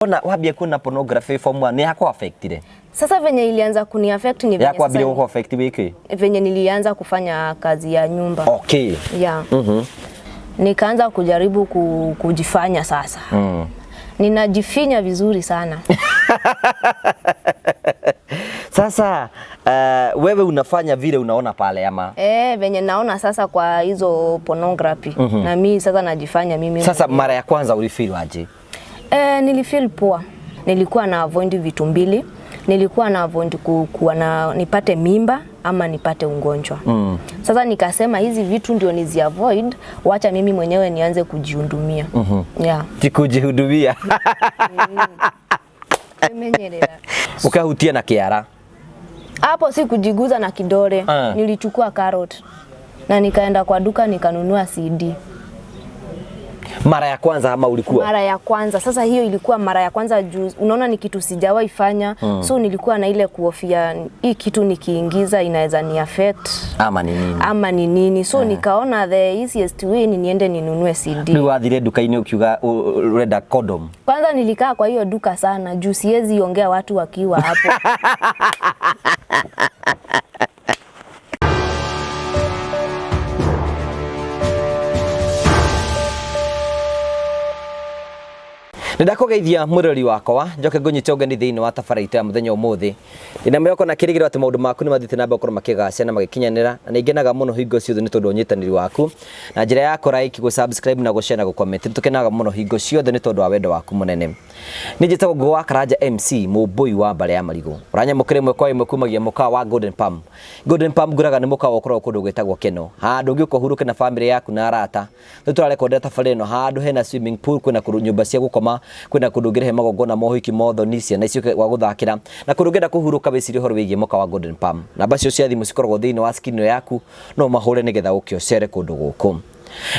Ona wambia kuona pornography form 1 nĩ yakũ affectire? Sasa venye ilianza kuni affect ni venye Yakwambire sasa gũkũ affect wiki? Venye nilianza kufanya kazi ya nyumba. Yeah. Nikaanza kujaribu kujifanya sasa. Ninajifinya vizuri sana. Sasa wewe unafanya vile unaona pale ama? Eh, venye naona sasa kwa hizo pornography. Na mimi sasa najifanya mimi. Sasa mara ya kwanza ulifeel aje? Eh, nilifeel poa. Nilikuwa na avoid vitu mbili. Nilikuwa na avoid kuwa na nipate mimba ama nipate ugonjwa. Sasa nikasema hizi vitu ndio nizi avoid, wacha mimi mwenyewe nianze kujihudumia. Yeah. Ti kujihudumia. Nimenyerera. Ukahutia na kiara. Hapo si kujiguza na kidole. Ah. Nilichukua carrot na nikaenda kwa duka nikanunua CD. Mara ya kwanza ama ulikuwa? Mara ya kwanza. Sasa hiyo ilikuwa mara ya kwanza juu unaona ni kitu sijawahi fanya. So nilikuwa na ile kuhofia hii kitu nikiingiza inaweza ni affect Ama ni nini? Ama ni nini. So nikaona the easiest way ni niende ninunue CD. Rĩu wathire nduka-inĩ ukiuga ũrenda condom. Kwanza nilikaa kwa hiyo duka sana juu siwezi ongea watu wakiwa hapo. Nĩndakũgeithia mwĩrori wakwa, njoke ngũnyite ũgeni thĩinĩ wa tabara itũ ya mũthenya ũmũthĩ. Ndĩna mwĩhoko na kĩrĩgĩrĩro atĩ maũndũ maku nĩ mathiĩte na mbere gũkorwo makĩgacĩra na magĩkinyanĩra, na nĩ ngenaga mũno hingo ciothe nĩ tondũ wa ũnyitanĩri waku na njĩra ya kũ like, gũ subscribe na gũ share na gũ comment. Nĩ tũkenaga mũno hingo ciothe nĩ tondũ wa wendo waku mũnene. Nĩ njĩtagwo Ngũgĩ wa Karanja MC, mũmbũi wa mbarĩ ya marigũ. Ũranyamũkĩra ĩmwe kwa ĩmwe kumagia mũkawa wa Golden Palm. Golden Palm ngũraga nĩ mũkawa ũkoragwo kũndũ gwĩtagwo Keno. Handũ ũngĩũka ũhurũke na famĩlĩ yaku na arata. Rĩu tũrarekondera tabarĩra ĩno handũ hena swimming pool, kwĩna kũndũ nyũmba cia gũkoma, kwĩna kũndũ ũngĩrehe magongona ma ũhiki, ma ũthoni, ciana icio gwa gũthakĩra, na kũndũ ũngĩenda kũhurũka wĩcirie ũhoro wĩgiĩ mũkawa wa Golden Palm. Namba cio cia thimũ cikoragwo thĩinĩ wa screen ĩyo yaku, no ũmahũre nĩgetha ũke ũcere kũndũ gũkũ.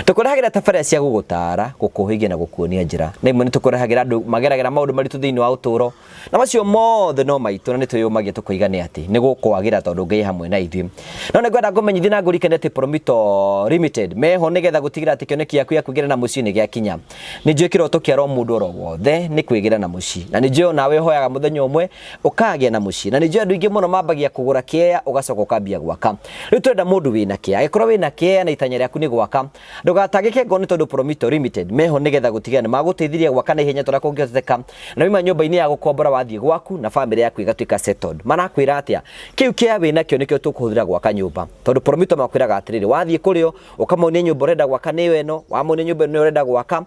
Tũkũrehagĩra tabarĩra cia gũgũtara, gũkũhĩgia na gũkuonia njĩra. Na imwe nĩ tũkũrehagĩra andũ mageragĩra maũndũ maritũ thĩinĩ wa ũtũũro. Na macio mothe no maitũ na nĩ twĩyũmagia tũkoiga nĩ atĩ nĩ gũkwagĩra tondũ Ngai hamwe na ithuĩ. No nĩ ngwenda ngũmenyithie na ngũririkanie atĩ Promito Limited meho nĩgetha gũtigĩrĩra atĩ kĩoneki gĩaku gĩa kwĩgĩra na mũciĩ nĩ gĩakinya. Nĩ njũĩ kĩroto kĩa ro mũndũ oro wothe nĩ kwĩgĩra na mũciĩ. Na nĩ njũĩ onawe ũhoyaga mũthenya ũmwe ũkagĩa na mũciĩ. Na nĩ njũĩ andũ aingĩ mũno mambagia kũgũra kĩea ũgacoka ũkambia gwaka. Rĩu tũrenda mũndũ wĩna kĩea. Angĩkorwo wĩna kĩea na itanya rĩaku nĩ gwaka, ndũgatangĩke ngoro nĩ tondũ Promito Limited meho nĩgetha gũtigĩrĩra nĩ magũteithirie gwaka na ihenya torĩa kũngĩhoteka, na wauma nyũmba-inĩ ya gũkombora wathiĩ gwaku na famĩlĩ yaku ĩgatuĩka settled. Marakwĩra atĩa? Kĩu kĩea wĩnakĩo nĩkĩo tũkũhũthĩra gwaka nyũmba. Tondũ Promito makwĩraga atĩrĩrĩ, wathiĩ kũrĩo ũkamonia nyũmba ũrenda gwaka nĩyo ĩno, wamonia nyũmba ĩno ũrenda gwaka,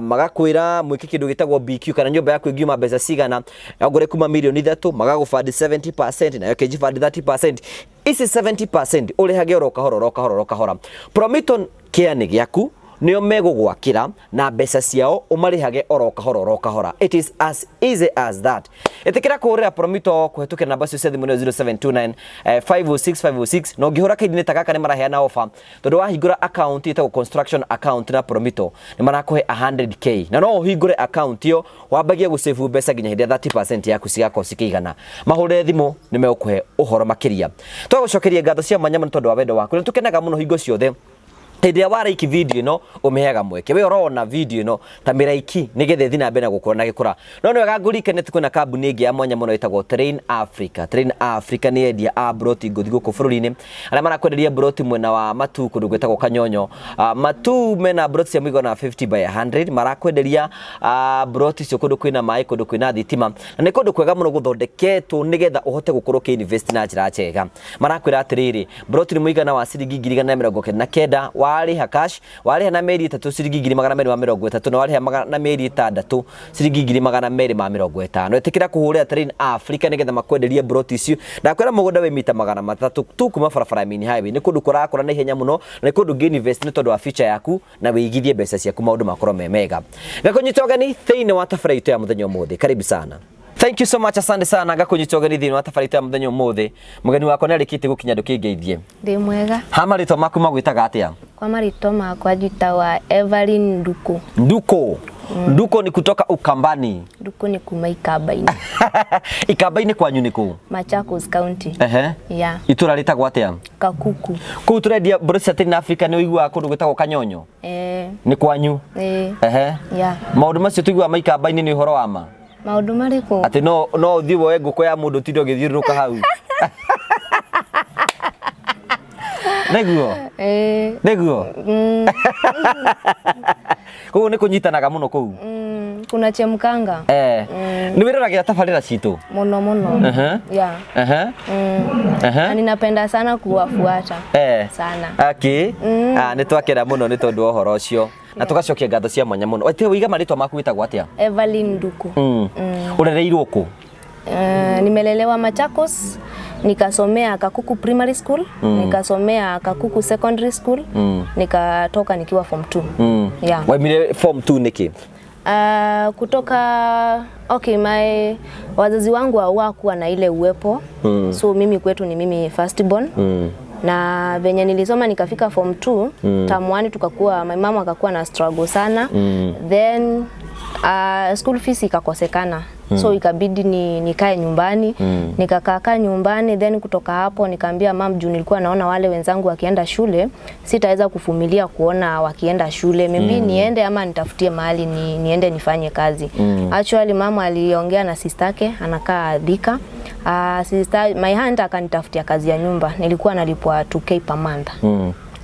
magakwĩra mwĩke kĩndũ gĩtagwo BQ kana nyũmba yaku ĩngiuma mbeca cigana, ongorwo kuma mirioni 3 magagũbandi 70% nayo kĩnjibandi 30%. Ici 70% ũrĩhage oro kahora oro kahora oro kahora. Promito kĩa nĩ gĩaku, nĩo megũgwakĩra na mbeca ciao ũmarĩhage oro kahora oro kahora. It is as easy as that. Ĩtĩkĩra kũhũrĩra Promito kũhetũkĩra namba cio cia thimũ nĩyo 0729 506 506, na ũngĩhũra kaindi-inĩ ta gaka nĩ maraheana offer tondũ wahingũra account ĩtagwo construction account na Promito nĩ marakũhe 100K, na no ũhingũre account ĩyo wambagie gũsave mbeca nginya hĩndĩ ya 30% yaku cigakorwo cikĩigana. Mahũrĩre thimũ nĩ megũkũhe ũhoro makĩria. Twagũcokeria ngatho cia mwanya mũno tondũ wa wendo waku, nĩ tũkenaga mũno hingo ciothe hĩndĩ ĩrĩa wa like video ĩno ũmĩheaga mweke we ũrona video ĩno ta mĩraiki nĩgetha ĩthiĩ na mbere na gũkũra na gĩkũra. No nĩ wega ngũririkanie atĩ kwĩna kambuni ĩngĩ ya mwanya mũno ĩtagwo Train Africa. Train Africa nĩ endia a broti ngũthi gũkũ bũrũri-inĩ arĩa marakwenderia broti mwena wa Matu kũndũ gwĩtagwo Kanyonyo. Matu mena broti cia mũigana wa 50 by 100, marakwenderia broti icio kũndũ kwĩna maĩ, kũndũ kwĩna thitima, na nĩ kũndũ kwega mũno gũthondeketwo nĩgetha ũhote gũkorwo ũkĩ-invest na njĩra njega. Marakwĩra atĩrĩrĩ, broti nĩ mũigana wa ciringi ngiri igana rĩa mĩrongo kenda na kenda warĩha cash, warĩha na mĩeri 3 ciringi ngiri magana merĩ ma mĩrongo ĩtatũ, na warĩha na mĩeri 6 ciringi ngiri magana merĩ ma mĩrongo ĩtano. Ĩtĩkĩra kũhũrĩra Train Africa nĩgetha makwenderie broti icio. Ndakwĩra mũgũnda wĩ mita magana matatũ tu kuma barabara ya main highway. Nĩ kũndũ kũrakũra na ihenya mũno, na nĩ kũndũ ũngĩ invest nĩ tondũ wa future yaku na wĩigithie mbeca ciaku maũndũ makorwo me mega. Ngakũnyita ũgeni thĩinĩ wa tabarĩra itũ ya mũthenya ũmũthĩ. Karibu sana. Thank you so much, asante sana. Ngakũnyita ũgeni thĩinĩ wa tabarĩra itũ ya mũthenya ũmũthĩ. Mũgeni wakwa nĩ arĩkĩtie gũkinya, ndũkĩngeithie. Ndĩ mwega. Ha marĩtwa maku magwĩtaga atĩa? Kwa marĩtwa makwa njĩtagwo Evelyn Nduku. Nduko. Nduko ni kutoka Ukambani. Nduku ni kuma Ikamba-inĩ. Ikamba-inĩ kwanyu nĩ kũ? Machakos County. Ehe. Yeah. Itũra rĩtagwo atĩa? Kakuku. Kũu tũrendia mbũri cia tĩri na Afrika nĩ ũiguaga kũndũ gwĩtagwo Kanyonyo? Eh. Nĩ kwanyu? Eh. Ehe. Yeah. Maũndũ macio tũiguaga ma Ikamba-inĩ nĩ ũhoro wa ma? Maũndũ marĩkũ? Atĩ no ũthiĩ woe ngũkũ ya mũndũ ũtinde ũgĩthiũrũrũka hau. Nĩguo? Eh. Nĩguo? Koguo nĩ kũnyitanaga mũno kũu? Kuna chemkanga. Eh. Nĩ wĩroragĩra tabarĩra citũ? Mũno mũno. Yeah. Na ninapenda sana kuwafuata. Sana. Okay. Nĩ twakena mũno nĩ tondũ wa ũhoro ũcio. Na tũgacokia ngatho cia mwanya mũno. Ate wĩiga marĩtwa maku wĩtagwo atĩa? Evelyn Nduku. Ũrereirwo kũ? Nimelelewa Machakos, nikasomea Kakuku Primary School, nikasomea Kakuku Secondary School, nikatoka nikiwa form 2. Yeah. Waimire form 2 nĩkĩ? Kutoka okay, my wazazi wangu hawakuwa na ile uwepo. So mimi kwetu ni mimi first born. Na venye nilisoma nikafika form 2, term 1 tukakuwa, my mama akakuwa na struggle sana. Then school fees ikakosekana. So ikabidi nikae nyumbani. Nikakaa nyumbani, then kutoka hapo nikaambia mam, juu nilikuwa naona wale wenzangu wakienda shule, sitaweza kuvumilia kuona wakienda shule. Maybe niende ama nitafutie mahali niende nifanye kazi. Actually mama aliongea na sistake, anakaa Thika. Sister, my aunt akanitafutia kazi ya nyumba. Nilikuwa nalipwa 2K per month.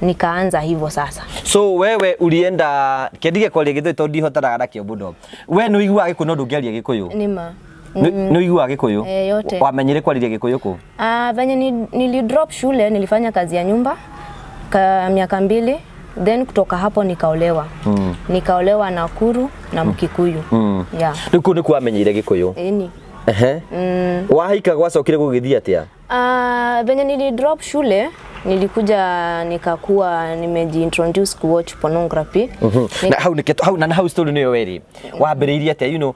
Nikaanza hivyo sasa. So wewe ulienda kendige kwaria gĩthũri tondũ ndihotanaga nakĩo mũno. We nĩ ũiguaga Gĩkũyũ no ndũngĩaria Gĩkũyũ? Nĩma. Nĩ ũiguaga Gĩkũyũ? Yote. Wamenyire kwarĩria Gĩkũyũ kũ? Venye nilidrop shule nilifanya kazi ya nyumba ka miaka 2, then kutoka hapo nikaolewa. Nikaolewa Nakuru na Mkikuyu. Yeah. Rĩu kũu nĩkuo wamenyeire Gĩkũyũ? Ĩni. Ehe. Wahika gwacokire gũgĩthiĩ atĩa? Venye nilidrop shule nilikuja nikakuwa nimejiintroduce ku watch pornography. Na hau nĩkĩo hau na hau story nĩyo werĩ. Wambĩrĩirie atĩa, you know,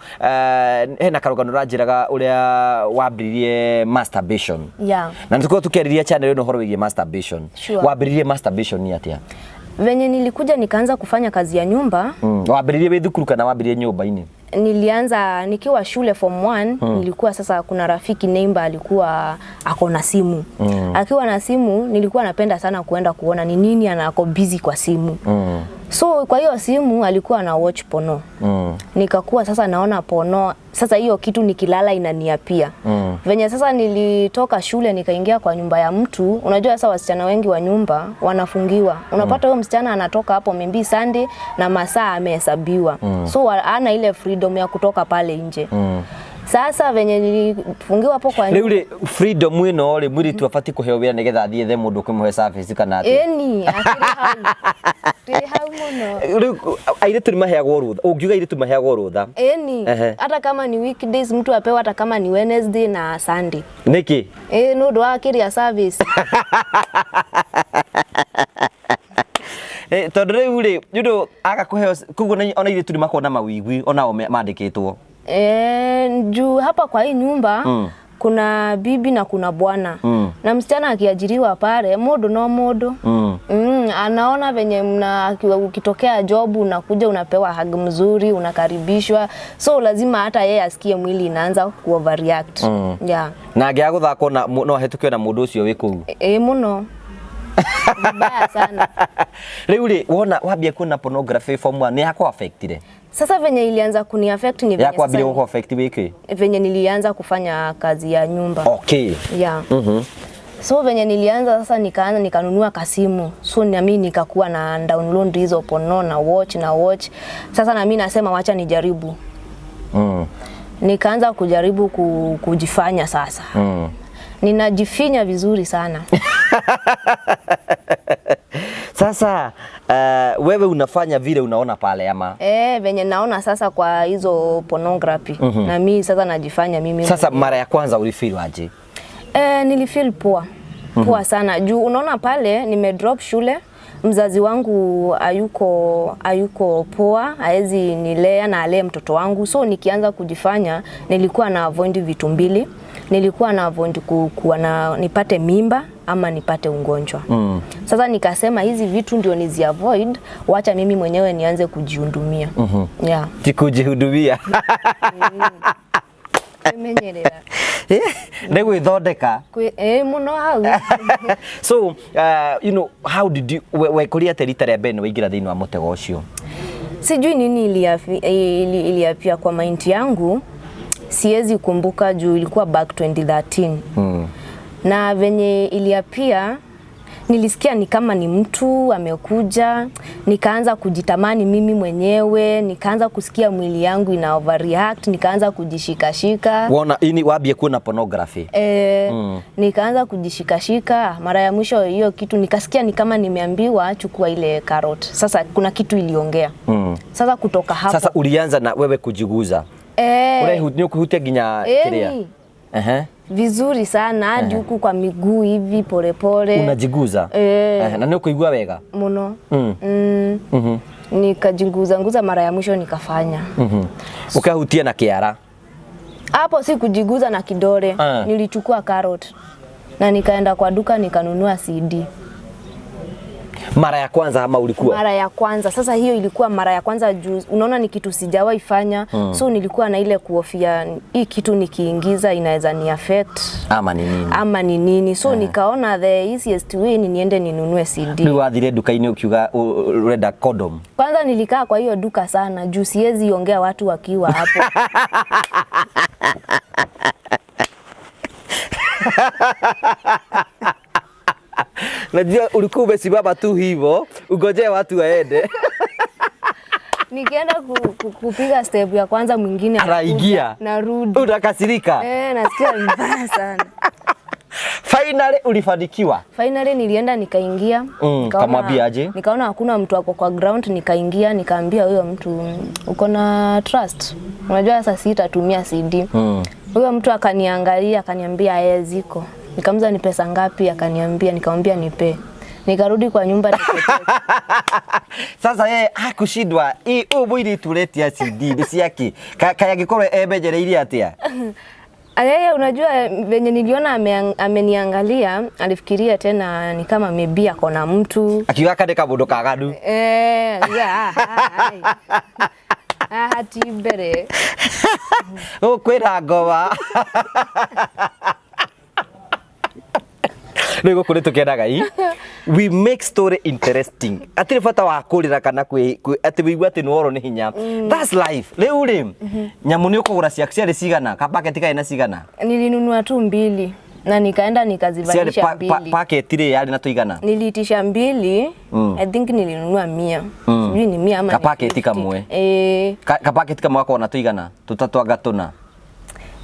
hena karũgano ũranjĩraga ũrĩa wambĩrĩirie masturbation. Yeah. Na nĩtũkorwo tũkĩarĩria channel ĩno ũhoro wĩgiĩ masturbation. Sure. Wambĩrĩirie masturbation ni atĩa? Venye nilikuja nikaanza kufanya kazi ya nyumba. Wambĩrĩirie wĩ thukuru kana wambĩrĩirie nyũmba-inĩ? Nilianza nikiwa shule form 1. Nilikuwa sasa kuna rafiki neighbor alikuwa ako na simu. Akiwa na simu nilikuwa napenda sana kuenda kuona ni nini anako busy kwa simu. So kwa hiyo simu alikuwa na watch porno. Nikakuwa sasa naona porno. Sasa hiyo kitu nikilala inaniapia. Venye sasa nilitoka shule nikaingia kwa nyumba ya mtu, unajua sasa wasichana wengi wa nyumba wanafungiwa. Unapata huyo msichana anatoka hapo maybe Sunday na masaa amehesabiwa. So ana ile freedom ya kutoka pale nje. Sasa venye nilifungiwa hapo kwa rĩu rĩ freedom ĩno rĩ mwĩrĩtu abatiĩ kũheo wĩra nĩgetha athiĩ ethe mũndũ ũkũmũhe service kana atĩa? Ĩni, akĩrĩ hau. Tũrĩ hau mũno. Rĩu airĩtu nĩ maheagwo rũtha, ũngiuga airĩtu maheagwo rũtha? Ĩni, hata kama ni weekdays mtu apewa, hata kama ni Wednesday na Sunday. Nĩkĩ? Nĩ ũndũ wa kĩrĩa service. Tondũ rĩu rĩ nĩ ũndũ aga kũheo koguo ona airĩtu nĩ makoragwo na mawĩgwi onao mandĩkĩtwo. Juu hapa kwa hii nyumba kuna bibi na kuna bwana. Na msichana akiajiriwa pale mundu no mundu. Anaona venye ukitokea job unakuja unapewa hug mzuri, unakaribishwa. So lazima hata yeye asikie mwili inaanza ku overreact. Yeah. Na angĩaga gũthakwo na no ahetũkio na mũndũ ũcio wĩ kũu. Mũno. Vibaya sana. Rĩu rĩ wona wambia kuona pornography form 1 nĩ yakũ affectire? Sasa venye ilianza kuni affect ni venye Yakwambia gũkũ affect wiki? Venye nilianza kufanya kazi ya nyumba. Okay. Yeah. So venye nilianza sasa nikaanza nikanunua kasimu. So na mimi nikakuwa na download hizo porno na watch na watch. Sasa na mimi nasema wacha nijaribu. Nikaanza kujaribu kujifanya sasa. Ninajifinya vizuri sana. Sasa wewe unafanya vile unaona pale ama? Venye naona sasa kwa hizo pornography. Na mimi sasa najifanya mimi. Sasa mara ya kwanza ulifeel aje? Nilifeel poa. Poa sana. Juu unaona pale nime drop shule, mzazi wangu hayuko poa, haezi nilea na alee mtoto wangu. So nikianza kujifanya nilikuwa na avoid vitu mbili. Nilikuwa na avoid kuwa na nipate mimba ama nipate ugonjwa. Sasa nikasema hizi vitu ndio nizi avoid, wacha mimi mwenyewe nianze kujihudumia. Yeah. Ti kujihudumia. Kwimenyerera. Nĩ gwĩthondeka. Muno hau. So you know, how did you wekũria atĩa rita rĩa mbere nĩ waingĩra thĩinĩ wa mũtego ũcio? Sijui nini iliapia kwa mind yangu, siwezi kumbuka juu ilikuwa back 2013. Na venye iliapia nilisikia ni kama ni mtu amekuja, nikaanza kujitamani mimi mwenyewe, nikaanza kusikia mwili yangu ina overreact, nikaanza kujishikashika. Wona ini wambie kuona pornography. Nikaanza kujishikashika. Mara ya mwisho hiyo kitu nikasikia ni kama nimeambiwa chukua ile carrot. Sasa kuna kitu iliongea. Sasa kutoka hapo. Sasa ulianza na wewe kujiguza. Nĩ ũkũhutia nginya kĩrĩa? Ehe. Vizuri sana hadi huku kwa miguu hivi polepole. Unajiguza? Na nĩ ũkũigua wega? Muno. Nikajiguza nguza mara ya mwisho nikafanya. Ukahutia na kĩara? Hapo si kujiguza na kidole. Nilichukua carrot na nikaenda kwa duka nikanunua CD. Mara ya kwanza ama ulikuwa? Mara ya kwanza. Sasa hiyo ilikuwa mara ya kwanza juu unaona ni kitu sijawahi fanya. So nilikuwa na ile kuhofia hii kitu nikiingiza inaweza ni affect ama ni nini? Ama ni nini. So nikaona the easiest way ni niende ninunue CD. Ni wathire duka-inĩ ukiuga urenda condom? Kwanza nilikaa kwa hiyo duka sana juu siwezi ongea watu wakiwa hapo. Najua ulikuwa umesimama tu hivyo ungojee watu waende. Nikienda kupiga step ya kwanza mwingine anaingia. Narudi. Unakasirika? Nasikia vibaya sana. Finally ulifanikiwa? Finally nilienda nikaingia. Kamwambia aje? Nikaona hakuna mtu ako kwa ground, nikaingia nikaambia huyo mtu uko na trust. Unajua sasa sitatumia CD. Huyo mtu akaniangalia akaniambia ziko. Nikamza ni pesa ngapi, akaniambia, nikamwambia nipe. Nikarudi kwa nyumba nikatoka. Sasa yeye hakushindwa hii mwiri tuletia CD ni ciake. Kaya gikorwo emenyereirie atia? Yeye unajua venye niliona ameniangalia, alifikiria tena ni kama maybe ako na mtu. Akiuga kande kamundu kaganu. Hati mbere. Gũkwĩra ngoma. Rĩu gũkũ nĩ tũkenaga i. We make story interesting. Atirĩ bata wa kũrĩra kana atĩ wĩigue atĩ nĩ worwo nĩ hinya. That's life. Rĩu rĩ, nyamũ nĩ ũkũgũra ciaku ciarĩ cigana? Ka bucket karĩ na cigana? Nilinunua tu mbili na nikaenda nikazivalisha Ciarĩ mbili. Packet rĩ yarĩ na tũigana? Niliitisha mbili. I think nilinunua 100. Sijui ni 100 ama Ka ni packet 50. kamwe. Ka packet kamwe gakoragwo na tũigana? Tũtatũ anga tũna?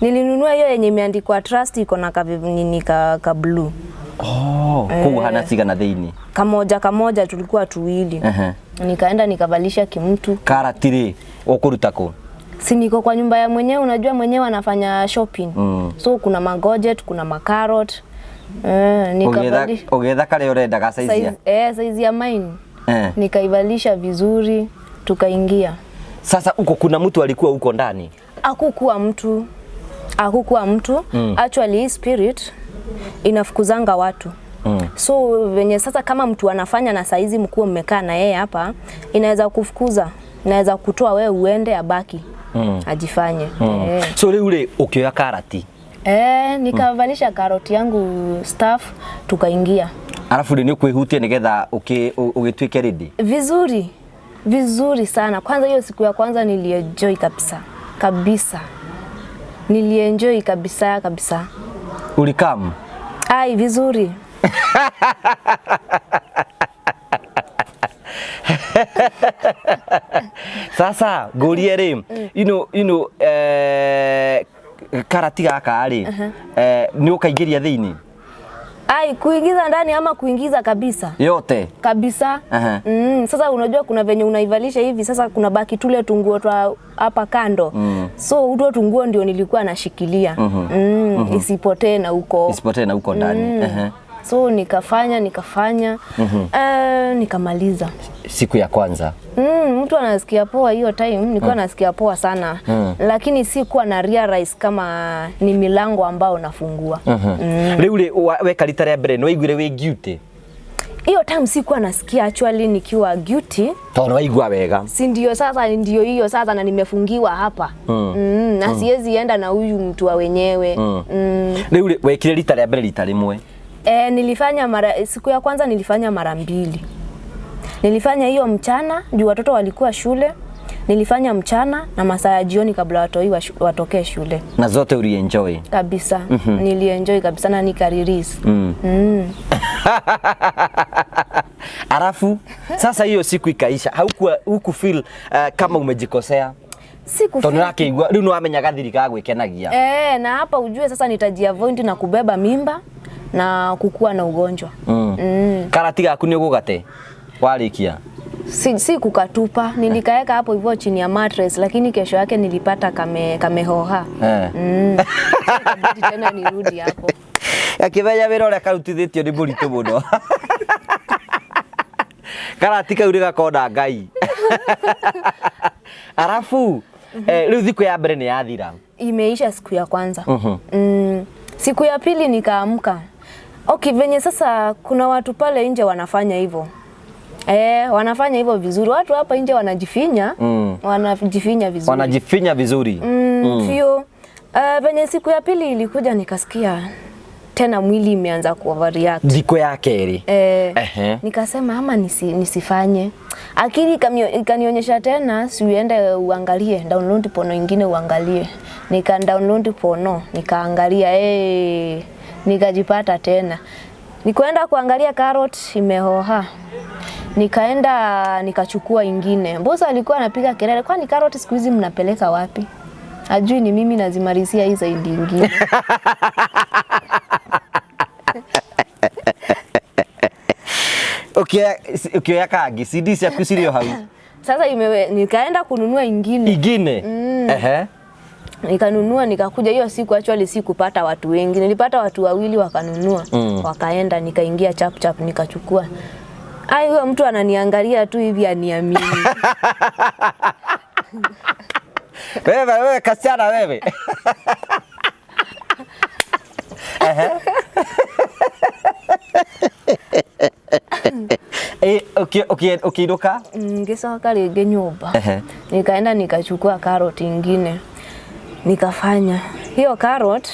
Nilinunua hiyo yenye imeandikwa Trust iko na ka blue. Oh, koguo hana cigana thĩinĩ? Kamoja kamoja tulikuwa tuwili. Nikaenda nikavalisha kimtu. Karati rĩ ũkũruta kũ? Si niko kwa nyumba ya mwenyewe, unajua mwenyewe anafanya shopping. So kuna magojet, kuna makarot. Nikavalisha. Ũgĩetha karĩa ũrendaga size ya? Size ya mine. Nikaivalisha vizuri, tukaingia. Sasa uko kuna mtu alikuwa huko ndani? Hakukuwa mtu. Hakukuwa mtu. Actually spirit inafukuzanga watu. So venye sasa kama mtu anafanya na saizi mkuu mmekaa na yeye hapa, inaweza kufukuza, inaweza kutoa wewe uende abaki. Ajifanye. So rĩu rĩ ũkĩoya karati? Nikavalisha karoti yangu staff tukaingia. Alafu rĩ nĩ ũkwĩhutia nĩgetha ũgĩtuĩke ready? Vizuri. Vizuri sana. Kwanza hiyo siku ya kwanza nilienjoy kabisa. Kabisa. Nilienjoy kabisa kabisa. Ulikam? Ai, vizuri. Sasa ngũrie rĩ, you know, karati gaka rĩ, nĩ ũkaingĩria thĩinĩ? Ai, kuingiza ndani ama kuingiza kabisa? Yote? Kabisa. Sasa unajua kuna venye unaivalisha hivi, sasa kuna baki tule tunguo twa hapa kando. So huo tunguo ndio nilikuwa nashikilia. Isipotee na huko. Isipotee na huko ndani. So nikafanya nikafanya, nikamaliza. Siku ya kwanza. Mtu anasikia poa hiyo time, nilikuwa nasikia poa sana. Lakini sikuwa na realize kama ni milango ambao nafungua. Rĩu rĩ, weka rita rĩa mbere nĩ waiguire wĩ guilty? Hiyo time sikuwa nasikia actually nikiwa guilty. Tondũ waigua wega. Si ndio sasa, ndio hiyo sasa, na nimefungiwa hapa. Na siwezi enda na huyu mtu wa wenyewe. Rĩu rĩ, wekire rita rĩa mbere rita rĩmwe? Nilifanya mara, siku ya kwanza nilifanya mara mbili. Nilifanya hiyo mchana juu watoto walikuwa shule. Nilifanya mchana na masaa ya jioni kabla watoi watokee shule. Na zote ulienjoy? Kabisa. Nilienjoy kabisa na nikarelease. Alafu sasa hiyo siku ikaisha, haukuwa huku feel kama umejikosea? Siku Tondũ nĩwakĩigua rĩu nĩwamenya gathiri ga gwĩkenagia. Na hapa ujue sasa nitajiavoid na kubeba mimba na kukua na ugonjwa. Karati gaku nĩ ũgũgate warĩkia? Si kukatupa, nilikaeka hapo hivyo chini ya mattress, lakini kesho yake nilipata kamehoha. Ikabidi tena nirudi hapo. Akĩmenya wĩra ũrĩa karutithĩtio nĩ mũritũ mũno. Karati kau nĩgakona Ngai. Arafu rĩu thikũ ya mbere nĩ yathira. Imeisha siku ya kwanza. Siku ya pili nikaamka. Okay, venye sasa kuna watu pale nje wanafanya hivyo. Wanafanya hivyo vizuri. Watu hapa nje wanajifinya. Wanajifinya vizuri. Wanajifinya vizuri. Fio. Venye siku ya pili ilikuja nikasikia tena mwili imeanza kuoverreact. Thikũ ya kerĩ. Nikasema ama nisifanye. Akili ikanionyesha tena si uende uangalie, download porno ingine uangalie. Nika download porno, nikaangalia, nikajipata tena. Nikaenda kuangalia carrot imehoha. Nikaenda nikachukua ingine. Bosa alikuwa anapiga kelele, kwani carrot siku hizi mnapeleka wapi? Ajui ni mimi nazimalizia hii zaidi ingine. Ukioya kangi CD ciaku cirĩ o hau. Sasa nikaenda kununua ingine. Ingine? Nikanunua nikakuja. Hiyo siku actually sikupata watu wengi. Nilipata watu wawili wakanunua. Wakaenda nikaingia chap chap nikachukua. Ai, huyo mtu ananiangalia tu hivi aniamini. Wewe wewe kasichana wewe. Ukiinuka? Ngicoka rĩngĩ nyũmba. Nikaenda nikachukua carrot ingine. Nikafanya. Hiyo carrot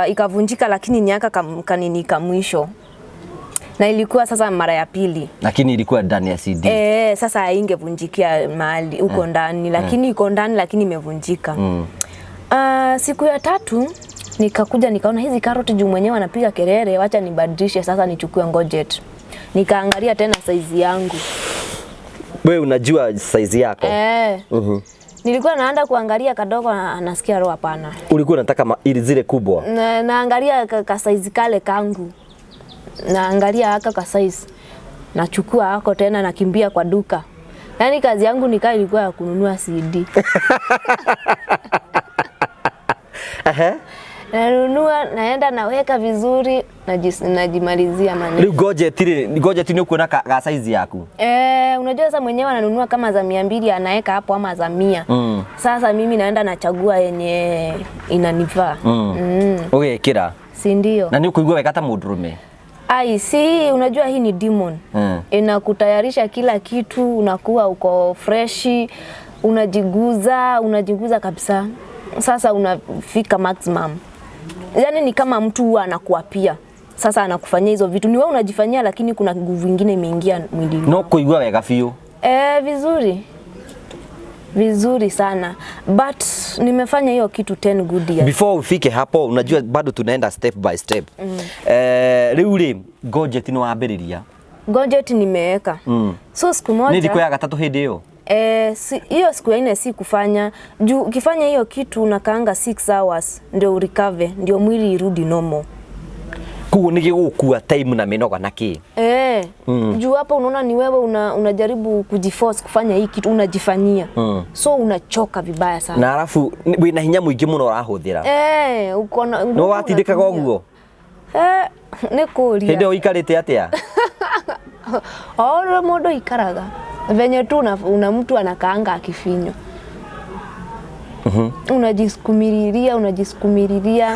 ikavunjika, lakini ni aka kanini ka mwisho. Na ilikuwa sasa mara ya pili. Lakini ilikuwa ndani ya CD. Sasa haingevunjikia mahali huko ndani, lakini iko ndani lakini imevunjika. Siku ya tatu nikakuja nikaona hizi carrot juu mwenyewe anapiga kelele, wacha nibadilishe sasa nichukue ngojet. Nikaangalia tena size yangu. Wewe unajua size yako? Nilikuwa naanza kuangalia kadogo na nasikia roho hapana. Ulikuwa unataka ili zile kubwa? Naangalia ka size kale kangu. Naangalia haka ka size. Nachukua hako tena nakimbia kwa duka. Yaani kazi yangu nikaa ilikuwa ya kununua CD. Nanunua, naenda naweka vizuri, najimalizia maneno. Rĩu ngojeti rĩ, ngojeti nĩ ũkuona ga size yaku? Unajua sasa mwenyewe ananunua kama za 200 anaeka hapo ama za 100. Sasa mimi naenda nachagua yenye inanifaa. Ũgekĩra? Si ndio? Na nĩ ũkũigua wega ta mũndũrũme? Ai, si unajua hii ni demon. Inakutayarisha kila kitu, unakuwa uko fresh, unajiguza kabisa. Sasa unafika maximum. Yaani ni kama mtu huwa anakuapia. Sasa anakufanyia hizo vitu. Ni wewe unajifanyia lakini kuna nguvu nyingine imeingia mwilini. No kuigua wega biũ. Vizuri. Vizuri sana. But nimefanya hiyo kitu 10 good years. Before ufike hapo unajua bado tunaenda step by step. Rĩu rĩ ngojeti nĩ wambĩrĩria? Ngojeti nimeweka. So siku moja Nĩ thikũ ya gatatũ hĩndĩ ĩyo? Hiyo siku ya 4 si kufanya. Juu ukifanya hiyo kitu unakaanga 6 hours ndio urecover, ndio mwili irudi normal. Koguo nĩ gĩgũkua time na mĩnoga na kĩ? Juu hapo unaona ni wewe unajaribu kujiforce kufanya hii kitu unajifanyia. So unachoka vibaya sana. Na alafu wĩna hinya mũingĩ mũno ũrahũthĩra. Uko na No watindĩkaga unatumia. ũguo? Nĩ kũria. Hĩndĩ ĩyo ũikarĩte atĩa? Oro mũndũ ikaraga venye tu una mtu anakaanga akifinywa. Unajisukumiriria, unajisukumiriria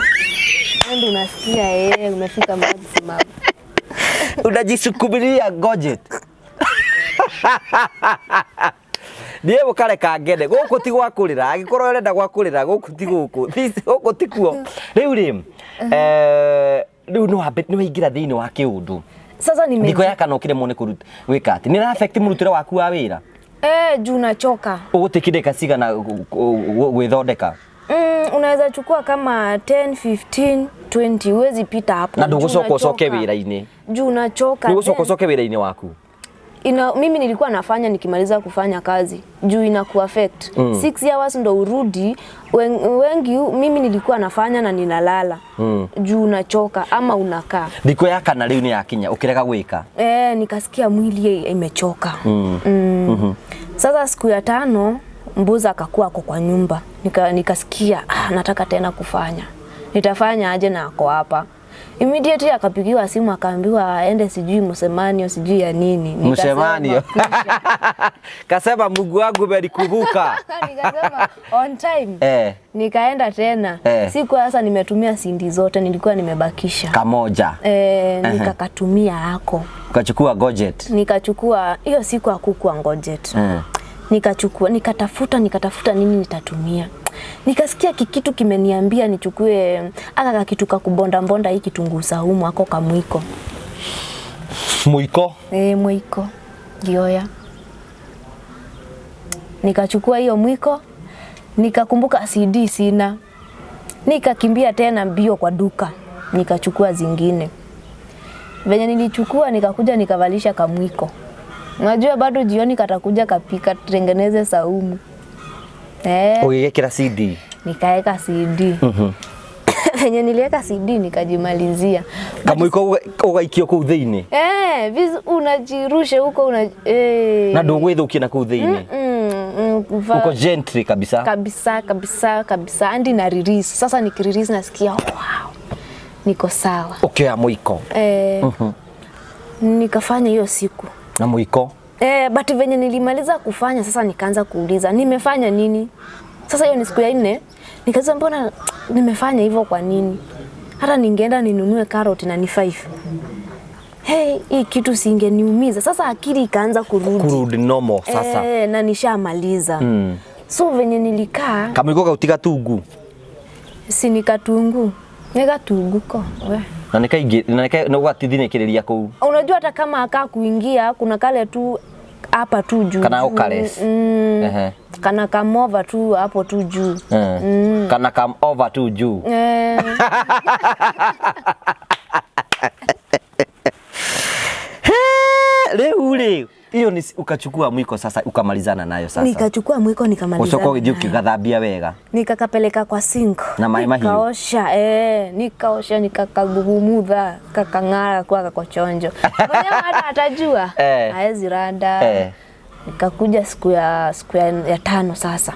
and unasikia umefika maximum. Unajisukumiria gojet. Niĩ mũkareka ngene gũkũ ti gwa kũrĩra, angĩkorwo ũrenda gwa kũrĩra gũkũ ti gũkũ, gũkũ ti kuo. Rĩu rĩ, rĩu nĩ waingĩra thĩinĩ wa kĩũndũ. Sasa nime Thikũ ya kana ũkĩremwo nĩ kũruta gwĩka atĩ nĩ affect mũrutĩre waku wa wĩra? Juu nachoka. Ũgũtĩki ndagĩka cigana gwĩthondeka? Unaweza chukua kama 10, 15, 20, huwezi pita hapo. Na ndũgũcoka ũcoke wĩra-inĩ. Juu unachoka. Ndũgũcoka ũcoke wĩra-inĩ waku. Mimi nilikuwa nafanya nikimaliza kufanya kazi juu ina ku affect. 6 hours ndo urudi. Wengi mimi nilikuwa nafanya na ninalala. Juu unachoka ama unakaa. Thikũ ya kana rĩu nĩ yakinya ũkĩrega gwĩka. Nikasikia mwili imechoka. Sasa siku ya 5 mbuza akakuwa ako kwa nyumba. Nikasikia nataka tena kufanya. Nitafanya aje na ako hapa? Immediately akapigiwa simu akaambiwa aende sijui msemanio sijui ya nini. Msemanio. Kasema Mungu wangu umenikumbuka. Nikasema on time. Nikaenda tena. Siku sasa nimetumia sindi zote nilikuwa nimebakisha. Kamoja. Nikakatumia hako. Ukachukua gojet. Nikachukua hiyo siku hakukuwa gojet. Nikachukua, nikatafuta nini nitatumia. Nikasikia kikitu kimeniambia nichukue aka kitu ka kubonda mbonda hii kitunguu saumu ako kamwiko. Mwiko? Mwiko. Gioya. Nikachukua hiyo mwiko, nikakumbuka CD sina. Nikakimbia tena mbio kwa duka, nikachukua zingine. Venye nilichukua nikakuja nikavalisha kamwiko. Unajua bado jioni katakuja kapika tutengeneze saumu. Ũgĩgĩkĩra CD? Nikaeka CD. Venye nilieka CD nikajimalizia. Kamwiko ũgaikio kũu thĩinĩ? Unajirushe huko Na ndũgwĩthũkia na kũu thĩinĩ? Uko gently kabisa. Kabisa, kabisa, kabisa. Andi na release. Sasa nikirelease nasikia wow. Niko sawa. Ũkĩoya mwiko. Nikafanya hiyo siku. Na mwiko? But venye nilimaliza kufanya sasa nikaanza kuuliza nimefanya nini? Sasa hiyo ni siku ya 4, nikaanza mbona nimefanya hivyo kwa nini? Hata ningeenda ninunue carrot na ni 5. Hey, hii kitu singeniumiza. Sasa akili ikaanza kurudi. Kurudi normal sasa. Na nishamaliza. So venye nilikaa kamwiko kautiga tungu. Si nikatungu. Nikatunguko. We. Na nikaingi na nika no gwatithinikiriria kuu. Unajua hata kama akaa kuingia kuna kale tu hapa tu juu. Kana ukales. Kana come over tu hapo tu juu. Kana come over tu juu. Leo ule hiyo ni ukachukua mwiko sasa ukamalizana nayo sasa. Nikachukua mwiko nikamalizana. Ucoka ũgĩthiĩ ũkĩgathambia wega. Nikakapeleka kwa sink. Na maĩ mahiũ. Nikaosha, nikaosha nikakagumudha, kakang'ara kwa kakochonjo. Mwenyewe hata atajua. Haezi randa. Nikakuja siku ya 5 sasa.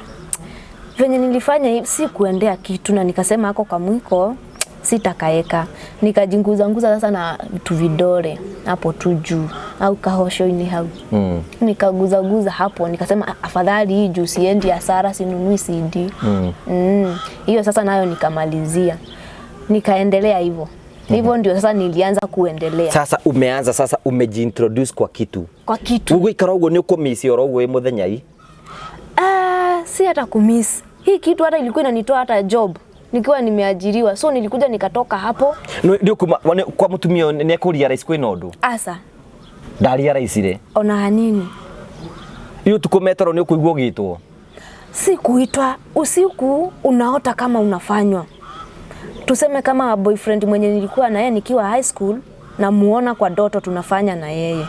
Venye nilifanya hivi si kuendea kitu na nikasema hako kwa mwiko sitakaeka. Nikajinguza nguza sasa na tu vidole hapo tu juu au kahosho ini hau. Nikaguza guza hapo nikasema afadhali hii juu siendi hasara sinunui CD. Hiyo sasa nayo nikamalizia. Nikaendelea hivyo. Hivyo ndio sasa nilianza kuendelea. Sasa umeanza sasa umejiintroduce kwa kitu. Kwa kitu. Uguikara uguo ni ukumisi oro uguo muthenya hii? Si hata kumisi. Hii kitu hata ilikuwa inanitoa hata job. Nikiwa nimeajiriwa. So nilikuja nikatoka hapo. Ndio kwa mutumio ne kurealize kwina undu. Asa. Ndarealize re. Ona hanini. Iyo tuko metoro ni ukuigua ugitwo. Si kuitwa usiku unaota kama unafanywa. Tuseme kama boyfriend mwenye nilikuwa na yeye nikiwa high school na muona kwa doto tunafanya na yeye.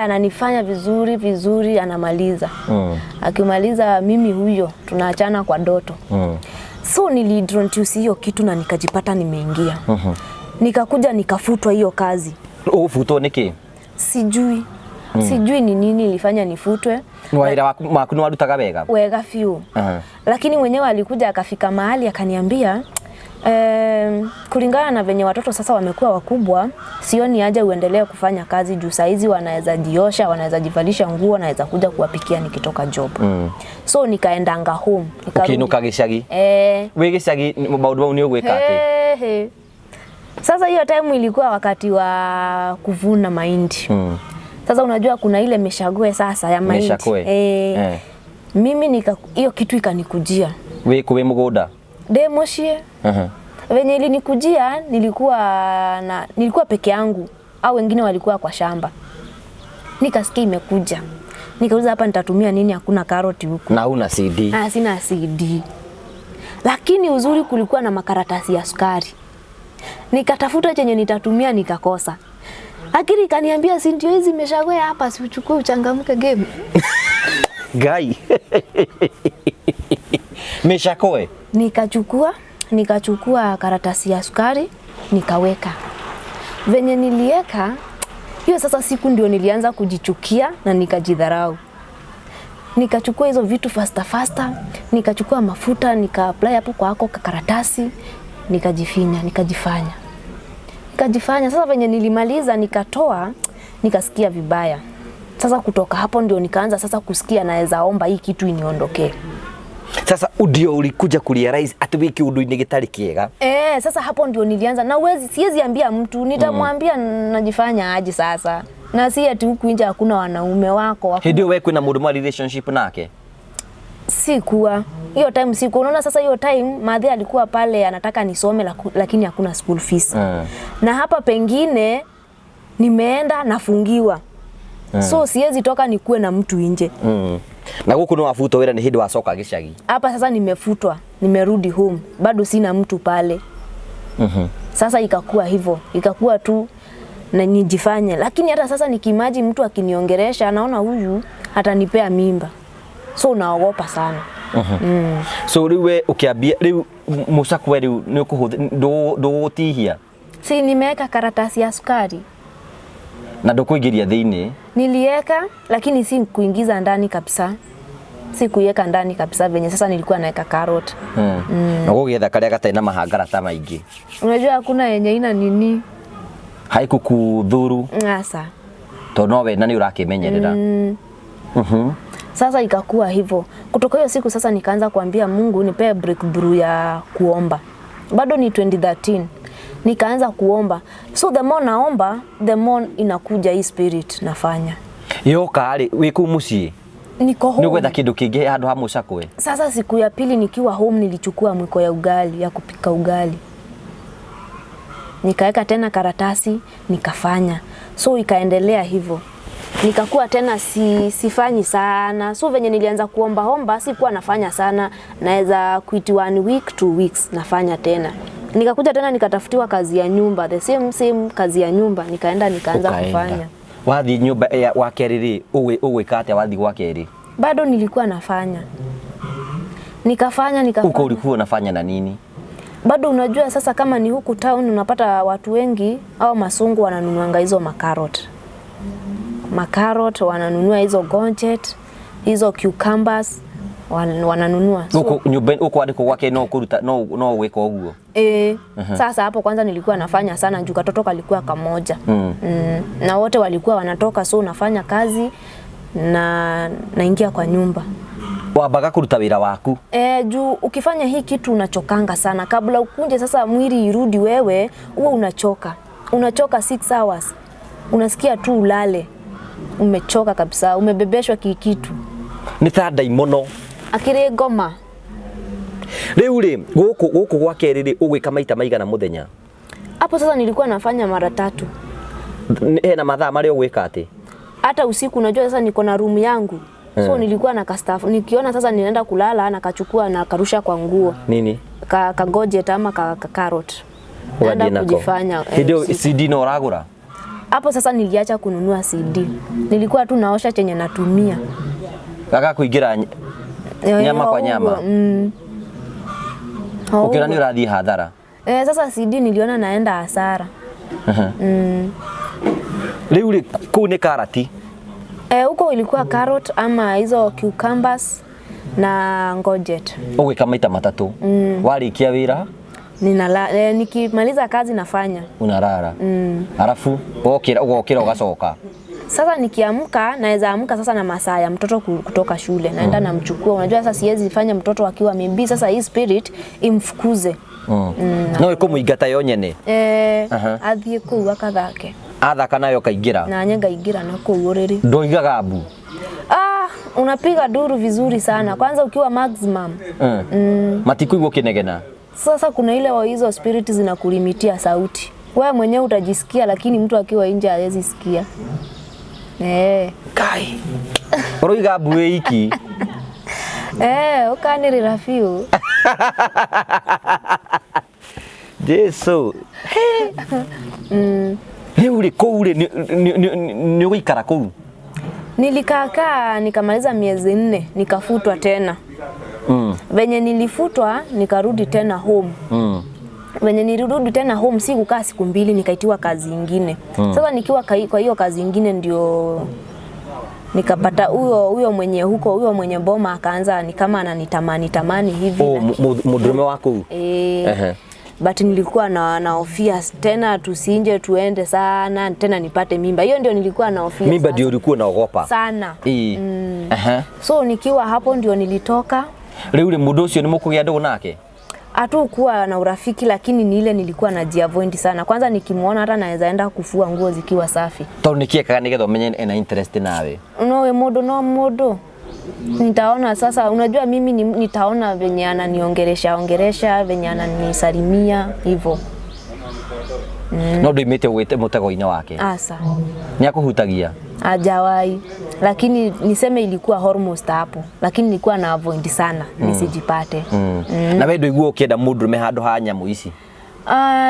Ananifanya vizuri vizuri anamaliza. Akimaliza mimi huyo tunaachana kwa doto. So niliintroduce hiyo kitu na nikajipata nimeingia. Nikakuja nikafutwa hiyo kazi. Ufutwo niki? Sijui. Sijui ni nini ilifanya nifutwe. Ni wira waku ni warutaga wega? Wega fiu. Lakini mwenyewe alikuja akafika mahali akaniambia Kulingana na venye watoto sasa wamekuwa wakubwa, sioni haja uendelee kufanya kazi juu saizi wanaweza jiosha, wanaweza jivalisha nguo, naweza kuja kuwapikia nikitoka job. So nikaendanga home. Nikarudi. Ũkĩinũka gĩcagi? Eh. Wĩ gĩcagi maũndũ mau nĩ ũgwĩka atĩ? He, he. Sasa hiyo time ilikuwa wakati wa kuvuna mahindi. Sasa unajua kuna ile mishague sasa ya mahindi. Mĩcakwe. Eh, Eh. mimi nika hiyo kitu ikanikujia. Wĩ kũ wĩ mũgũnda? Ndĩ mũciĩ. Venye ilinikujia nilikuwa peke yangu au wengine walikuwa kwa shamba. Nikasikia imekuja. Nikauliza hapa nitatumia nini, hakuna karoti huku. Na huna CD. Ah, sina CD. Lakini uzuri kulikuwa na makaratasi ya sukari. Nikatafuta chenye nitatumia nikakosa. Akili ikaniambia si ndio hizi imeshagwea hapa, si uchukue uchangamke game. Ngai. Mĩcakwe. Nikachukua karatasi ya sukari nikaweka. Venye nilieka hiyo sasa siku ndio nilianza kujichukia na nikajidharau. Nikachukua hizo vitu faster faster, nikachukua mafuta nika apply hapo kwa hako karatasi, nikajifinya, nikajifanya. Nikajifanya. Sasa venye nilimaliza nikatoa, nikasikia vibaya. Sasa kutoka hapo ndio nikaanza sasa kusikia naweza omba hii kitu iniondokee. Sasa ndio ulikuja kurealize atĩ wĩ kĩũndũ-inĩ gĩtarĩ kĩega. Eh, sasa hapo ndio nilianza na uwezi, siwezi ambia mtu, nitamwambia najifanya aje sasa. Na si ati huku nje hakuna wanaume wako Hĩndĩ ĩyo we kwĩna mũndũ mwa relationship nake? Sikuwa hiyo time, sikuwa. Unaona sasa hiyo time madhe alikuwa pale anataka nisome lakini hakuna school fees. Na hapa pengine nimeenda nafungiwa. So siwezi toka nikuwe na mtu nje. Na gũkũ nĩ wabutwo wĩra nĩ hĩndĩ wacoka gĩcagi. Hapa sasa nimefutwa, nimerudi home, bado sina mtu pale. Sasa ikakuwa hivyo, ikakuwa tu na nijifanye. Lakini hata sasa nikimaji mtu akiniongeresha anaona huyu atanipea mimba. So naogopa sana. So rĩu we ũkĩambia rĩu mũcakwe rĩu nĩ ũkũhũthĩra ndũgũtihia? Si nimeweka karatasi ya sukari. Na ndũkũingĩria thĩinĩ? Nilieka lakini si kuingiza ndani kabisa. Si kuiweka ndani kabisa venye sasa nilikuwa naweka carrot. Na ũgũgĩetha karĩa gatarĩ na mahangarata maingĩ. Unajua hakuna yenye ina nini. Haikũkũthuru. Sasa. Tondũ no we na nĩ ũrakĩmenyerera. Sasa ikakuwa hivyo. Kutoka hiyo siku sasa nikaanza kuambia Mungu nipe breakthrough ya kuomba. Bado ni 2013. Nikaanza kuomba. So the more naomba, the more inakuja hii spirit nafanya. Yoka rĩ wĩ kũu mũciĩ? Niko home. Nĩ ũgwetha kĩndũ kĩngĩ handũ ha mũcakwe? Sasa siku ya pili nikiwa home nilichukua mwiko ya ugali, ya kupika ugali. Nikaeka tena karatasi, nikafanya. So ikaendelea hivyo. Nikakuwa tena sifanyi sana. So venye nilianza kuomba omba sikuwa nafanya sana. Naweza quit 1 week, 2 weeks nafanya tena. Nikakuja tena nikatafutiwa kazi ya nyumba, the same kazi ya nyumba, nikaenda nikaanza Ukaenda. kufanya. Wathi nyumba ya wa kerĩ rĩ, ũgwĩka atĩa wathi gwa kerĩ? Bado nilikuwa nafanya. Nikafanya, nikafanya. Uko ulikuwa unafanya na nini? Bado unajua sasa kama ni huku town unapata watu wengi au masungu wananunuanga hizo makarot. Makarot wananunua hizo gonjet, hizo cucumbers wananunua. So, Huko nyumba huko andiko gwake no kuruta no gwika uguo. Sasa hapo kwanza nilikuwa nafanya sana juu katoto kalikuwa kamoja. Na wote walikuwa wanatoka, so unafanya kazi na naingia kwa nyumba. Wambaga kuruta wira waku. Juu ukifanya hii kitu unachokanga sana. Kabla ukunje sasa mwili irudi wewe, huwa unachoka. Unachoka 6 hours. Unasikia tu ulale. Umechoka kabisa, umebebeshwa kikitu. Ni ta ndaimono. Akiri ngoma. Riu ri guku gwa keri ri ugwika maita maigana muthenya? Hapo sasa nilikuwa nafanya mara 3. Hena mathaa maria ugwika ati? Hata usiku unajua sasa niko na room yangu. So nilikuwa na kastafu. Nikiona sasa ninaenda kulala na kachukua na karusha kwa nguo. Nini? Ka gojet ama ka carrot. Naenda Ũgathiĩ nako. kujifanya, Hĩndĩ ĩyo usiku. CD no ũragũra? Hapo sasa niliacha kununua CD. Nilikuwa tu naosha chenye natumia. Gaka kuingira nyama kwa nyama. Ukiona ni ũrathiĩ hathara. Sasa CD niliona naenda hasara. Rĩu rĩ kũu nĩ karati. Huko ilikuwa carrot ama hizo cucumbers na ngojet. Ũgwĩka maita matatũ. Warĩkia wĩra? Ninala, nikimaliza kazi nafanya. Unarara. Arafu wokira ugokira ugacoka. Sasa nikiamka naweza amka sasa na masaa ya mtoto kutoka shule, naenda namchukua. Unajua sasa siwezi fanya mtoto akiwa maybe sasa hii spirit imfukuze. No ikumuingata yo nyene. Athiĩ kũu akathake. Athaka nayo kaingĩra. Na nye ngaingĩra na kũu ũrĩrĩ. Ndoigaga mbu. Ah, unapiga duru vizuri sana. Kwanza ukiwa maximum. Matikuigua ũkĩnegena. Sasa kuna ile wa hizo spirit zinakulimitia sauti. Wewe mwenyewe utajisikia lakini mtu akiwa nje hawezi sikia. Kai. Ũroiga mbu wĩ iki. Ũkanĩrĩra biũ. Jesu. Rĩu rĩ kũu rĩ nĩ ũgũikara kũu? Nilikaakaa nikamaliza miezi 4 nikafutwa tena. Venye nilifutwa nikarudi tena home. Venye nilirudi tena home si kukaa siku 2 nikaitiwa kazi ingine. Sasa nikiwa kwa hiyo kazi ingine ndio nikapata huyo mwenye huko, huyo mwenye boma akaanza ni kama ananitamani tamani hivi. Oh, mũndũrũme wa kũu? But nilikuwa na hofia tena tusinje tuende sana tena nipate mimba. Hiyo ndio nilikuwa na hofia. Mimba ndio ulikuwa unaogopa? Sana. So nikiwa hapo ndio nilitoka. Rĩu rĩ mũndũ ũcio nĩ mũkũgĩa ndũgũ nake? Hatukuwa na urafiki lakini ni ile nilikuwa najiavoid sana. Kwanza nikimuona hata naweza enda kufua nguo zikiwa safi. Tondũ nĩkĩ ekaga nĩgetha ũmenye ena interest nawe? No we mũndũ no mũndũ. Nitaona sasa, unajua mimi nitaona venye ananiongeresha ongeresha, venye ananisalimia hivyo. No ndoimĩte ũgwĩte mũtego-inĩ wake? Asa. Nĩakũhutagia? Hajawahi. Lakini niseme ilikuwa almost hapo. Lakini nilikuwa na avoid sana nisijipate. Na wewe ndoigua ũkĩenda mũndũrũme handũ ha nyamũ ici?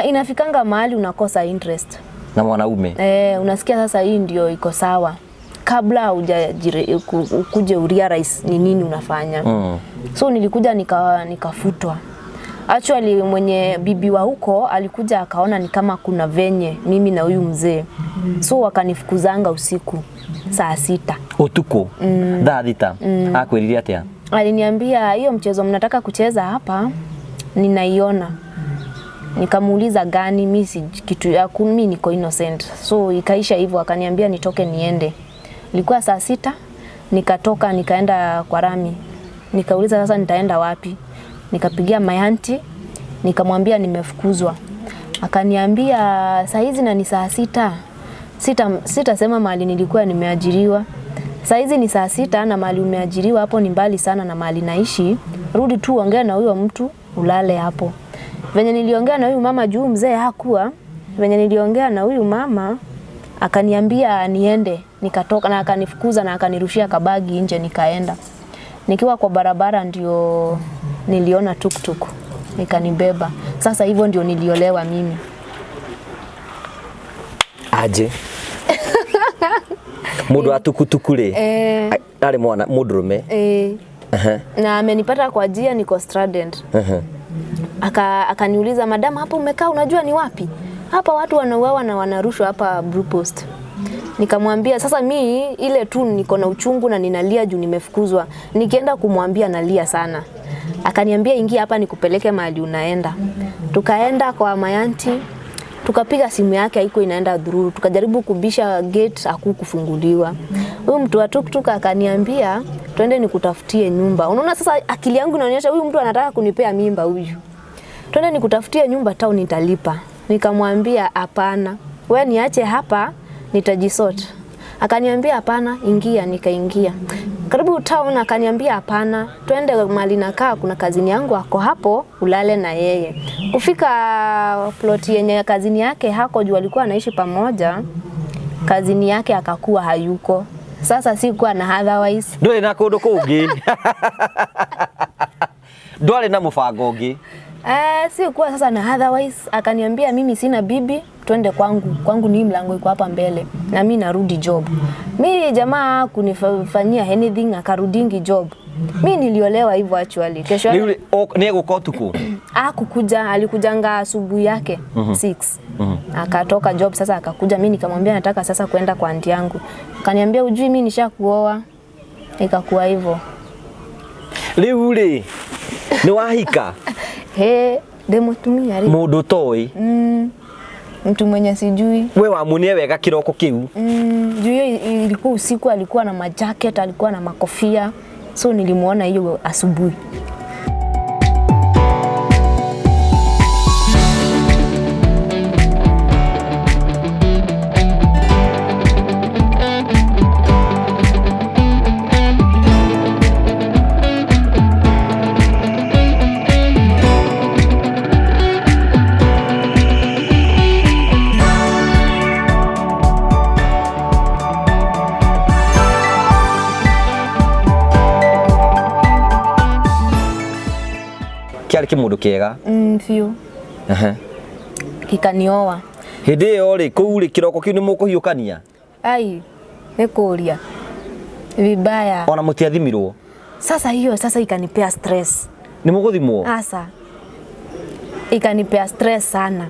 Inafikanga mahali unakosa interest. Na mwanaume? Unasikia sasa hii ndio iko sawa. Kabla ukuje urealize ni nini unafanya. So nilikuja nikafutwa. Actually mwenye bibi wa huko alikuja akaona ni kama kuna venye mimi na huyu mzee. So wakanifukuzanga usiku saa 6. Utuku? Thaa 6? Akwĩrire atĩa? Aliniambia hiyo mchezo mnataka kucheza hapa ninaiona. Nikamuuliza gani, mimi si kitu ya mimi niko innocent. So ikaisha hivyo, akaniambia nitoke niende. Ilikuwa saa 6 nikatoka nikaenda kwa Rami. Nikauliza sasa nitaenda wapi? Nikapigia my auntie nikamwambia nimefukuzwa. Akaniambia saa hizi na ni saa 6. Sitasema mahali nilikuwa nimeajiriwa. Saa hizi ni saa 6 na mahali umeajiriwa hapo ni mbali sana na mahali naishi. Rudi tu ongea na huyo mtu ulale hapo. Venye niliongea na huyu mama juu mzee hakuwa, venye niliongea na huyu mama akaniambia niende, nikatoka na akanifukuza na akanirushia kabagi nje nikaenda. Nikiwa kwa barabara ndio niliona tuktuk ikanibeba. Sasa hivyo ndio niliolewa mimi. Aje. Mundu wa tukutuku rĩ? Arĩ mwana mũndũrũme. Na amenipata kwa njia niko stranded. Akaniuliza madam hapo umekaa unajua ni wapi? Hapa watu wanauawa na wanarushwa hapa Blue Post. Nikamwambia sasa mi ile tu niko na uchungu na ninalia juu nimefukuzwa. Nikienda kumwambia nalia sana. Akaniambia ingia hapa nikupeleke mahali unaenda. Tukaenda kwa mayanti, tukapiga simu yake haiko inaenda dhururu. Tukajaribu kubisha gate hakukufunguliwa. Huyu mtu wa tuktuk akaniambia twende nikutafutie nyumba. Unaona sasa akili yangu inaonyesha huyu mtu anataka kunipea mimba huyu. Twende nikutafutie nyumba town nitalipa. Nikamwambia hapana. Wewe niache hapa nitajisort. Akaniambia hapana, ingia. Nikaingia. Karibu town akaniambia hapana, twende mahali nakaa kuna kazini yangu ako hapo ulale na yeye. Kufika plot yenye kazini yake hako juu alikuwa anaishi pamoja, kazini yake akakuwa hayuko. Sasa sikuwa na otherwise. Ndwari na kundu kungi. Ndwari na mubango ungi. Sikuwa sasa na otherwise. Akaniambia mimi sina bibi, twende kwangu. Kwangu ni mlango iko hapa mbele na mimi narudi job. Mimi jamaa kunifanyia anything akarudingi job. Mimi niliolewa hivyo actually. Kesho yake ni egũka ũtukũ? Hakukuja, alikujanga asubuhi yake 6. Akatoka job sasa akakuja, mimi nikamwambia nataka sasa kwenda kwa aunti yangu. Akaniambia ujui mimi nishakuoa. Ikakuwa hivyo. Rĩu rĩ, nĩ wahika? He. Ndĩ mũtumia rĩ. Mũndũ ũtoĩ. Mtu mwenye sijui. We wamuonire wega kĩroko kĩu. Juu hiyo ilikuwa usiku, alikuwa na majacket, alikuwa na makofia, so nilimuona hiyo asubuhi. Kĩarĩ kĩmũndũ kĩega. Biũ. Kikanioa. Hĩndĩ ĩyo rĩ, kũu rĩ, kĩroko kĩu nĩ mũkũhiũkania? Ai, nĩ kũria vibaya. Ona mũtiathimirwo? Sasa hiyo sasa ikanipea stress. Nĩ mũgũthimwo? Asa ikanipea stress sana.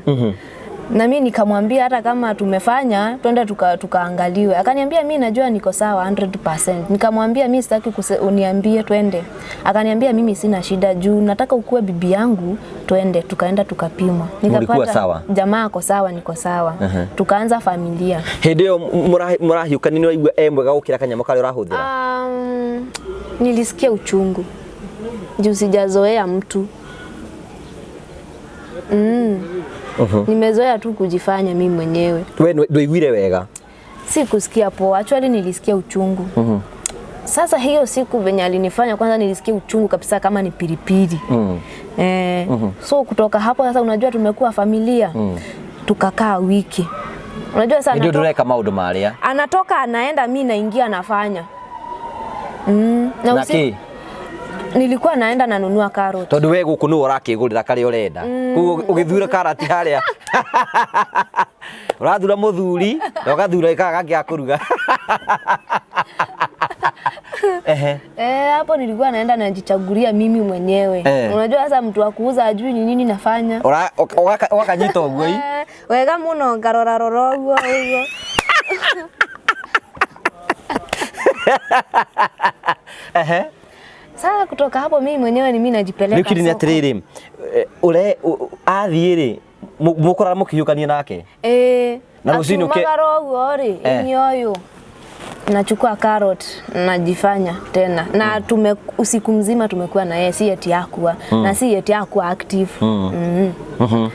Na mimi nikamwambia hata kama tumefanya twende tukaangaliwe. Akaniambia mimi najua niko sawa 100%. Nikamwambia mimi sitaki uniambie twende. Akaniambia mimi sina shida juu nataka ukue bibi yangu, twende. Tukaenda tukapimwa. Mulikuwa sawa? Jamaa ako sawa, niko sawa. Tukaanza familia. Hĩndĩ ĩyo mũrahiũkania nĩ waigua e mwega gũkĩra kanyamũ karĩa ũrahũthĩra? Nilisikia uchungu. Juu sijazoea mtu. Nimezoea tu kujifanya mimi mwenyewe. We ndũiguire wega? Si kusikia poa, actually nilisikia uchungu. Sasa hiyo siku venye alinifanya kwanza nilisikia uchungu kabisa kama ni pilipili. So kutoka hapo sasa unajua tumekuwa familia. Tukakaa wiki. Unajua sasa ndio ndureka maundu maria. Anatoka anaenda, mimi naingia nafanya. Na usiku nilikuwa naenda nanunua carrot. Tondu we guku niwe urakigurira karia urenda. Koguo ugithura karati haria. Urathura muthuri na ugathura ikaga gangĩ ga kuruga. Hapo nilikuwa naenda najichagulia mimi mwenyewe. Unajua sasa mtu wa kuuza ajui ni nini nafanya. Wakanyita uguo i? Wega muno ngarora rora uguo uguo. Sasa kutoka hapo mimi mwenyewe ni mimi najipeleka. Nĩ atiriri, ure athiĩ rĩ, mũkũrara mũkĩhiũkania nake? Na rũcinĩ ũke Akiumagara ũguo rĩ, ini ũyũ. Nachukua carrot najifanya tena. Na usiku mzima tumekuwa na yeye, si eti hakuwa. Na si eti hakuwa active.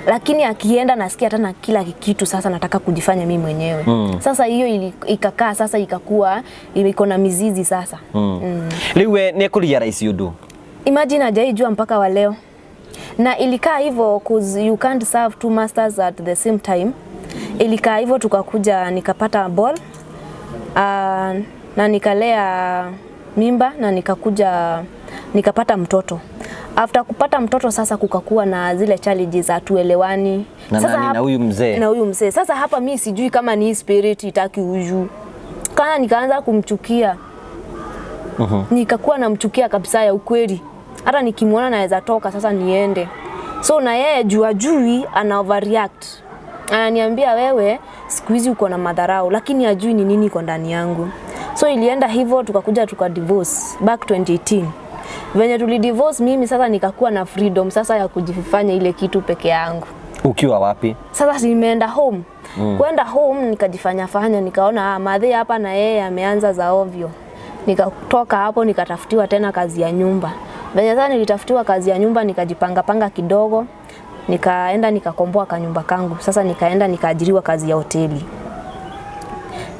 Lakini akienda nasikia tena kila kitu, sasa nataka kujifanya mimi mwenyewe. Sasa hiyo ikakaa sasa ikakuwa iko na mizizi sasa. Rĩu we nĩ ekũrealize ũndũ? Imagine hajaijua mpaka wa leo. Na ilikaa hivyo cause you can't serve two masters at the same time. Ilikaa hivyo tukakuja nikapata ball. Na nikalea mimba na nikakuja nikapata mtoto. After kupata mtoto sasa kukakuwa na zile challenges za tuelewani. Na sasa nani, na huyu mzee? Na huyu mzee. Sasa hapa mimi sijui kama ni spirit itaki huyu. Kana nikaanza kumchukia. Nikakuwa namchukia kabisa ya ukweli. Hata nikimuona naweza toka sasa niende. So na yeye juu ajui ana overreact. Ananiambia wewe siku hizi uko na madharau, lakini ajui ni nini iko ndani yangu. So ilienda hivyo tukakuja tuka divorce back 2018. Venye tuli divorce mimi sasa nikakuwa na freedom sasa ya kujifanya ile kitu peke yangu. Ukiwa wapi? Sasa nimeenda home. Kwenda home nikajifanya fanya, nikaona madhe hapa na yeye ameanza za ovyo. Nikatoka hapo nikatafutiwa tena kazi ya nyumba. Venye sasa nilitafutiwa kazi ya nyumba nikajipanga panga kidogo. Nikaenda nikakomboa kanyumba kangu. Sasa nikaenda nikaajiriwa kazi ya hoteli.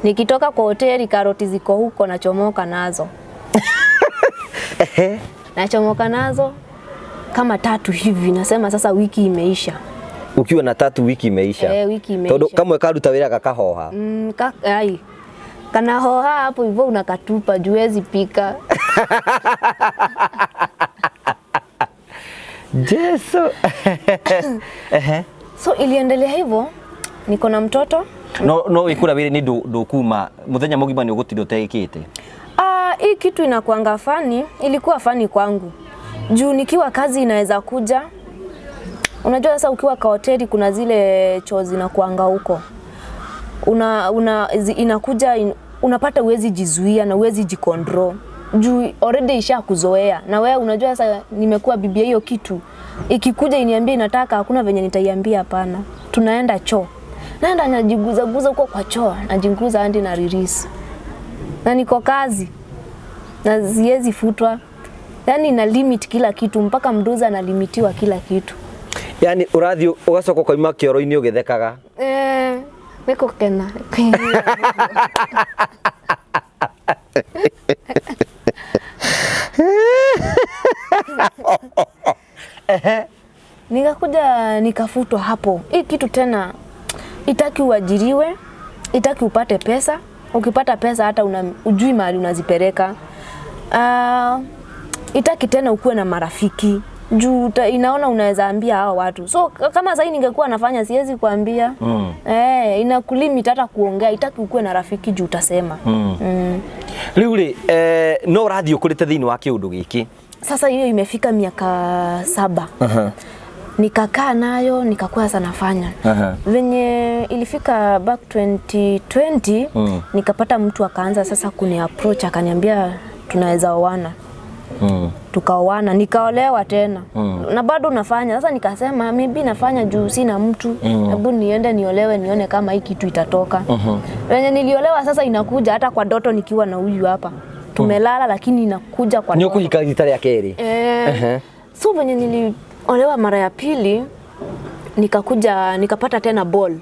Nikitoka kwa hoteli karoti ziko huko nachomoka nazo. Nachomoka nazo kama 3 hivi. Nasema sasa wiki imeisha. Ukiwa na 3 wiki imeisha. Wiki imeisha. Tondu kamwe karuta wira gakahoha. Ai. Kana hoha hapo hivyo unakatupa juu huwezi pika. Jesu. So iliendelea hivyo, niko na mtoto. No wikura wire ni ndukuma muthenya mugima ni ugutinda utegikite. Hii kitu inakuanga fani, ilikuwa fani kwangu. Juu nikiwa kazi inaweza kuja. Unajua sasa ukiwa kwa hoteli kuna zile choo zinakuanga huko. Inakuja unapata huwezi jizuia na huwezi jicontrol. Juu already ishakuzoea. Na wewe unajua sasa nimekuwa bibi hiyo kitu. Ikikuja iniambie inataka, hakuna venye nitaiambia hapana. Tunaenda choo. Naenda najiguza guza huko kwa choo, najiguza hadi na release. Na niko kazi. Na siwezi futwa. Yaani na limit kila kitu mpaka mdoza analimitiwa kila kitu. Yani urathi ugacoka ukauma kioro-ini ugithekaga. Niko kena. Nikakuja nikafutwa hapo. Hii kitu tena itaki uajiriwe, itaki upate pesa. Ukipata pesa hata ujui mahali unazipeleka. Itaki tena ukuwe na marafiki. Juu inaona unaweza ambia hao watu. So kama sasa ningekuwa nafanya siwezi kuambia. Inakulimit hata kuongea, itaki ukuwe na rafiki juu utasema. Riu ri, no urathi ukurite thiini wa kiundu giki. Sasa hiyo imefika miaka 7. Nikakaa nayo, nikakuwa sasa nafanya. Venye ilifika back 2020, nikapata mtu akaanza sasa kuni approach akaniambia tunaweza oana. Tukaoana, nikaolewa tena. Na bado nafanya. Sasa nikasema maybe nafanya juu sina mtu. Hebu niende niolewe nione kama hii kitu itatoka. Venye niliolewa sasa inakuja hata kwa doto nikiwa na huyu hapa. Tumelala lakini inakuja kwa doto. Nyokuhika rita rĩa kerĩ. So venye niliolewa mara ya pili nikakuja nikapata tena ball.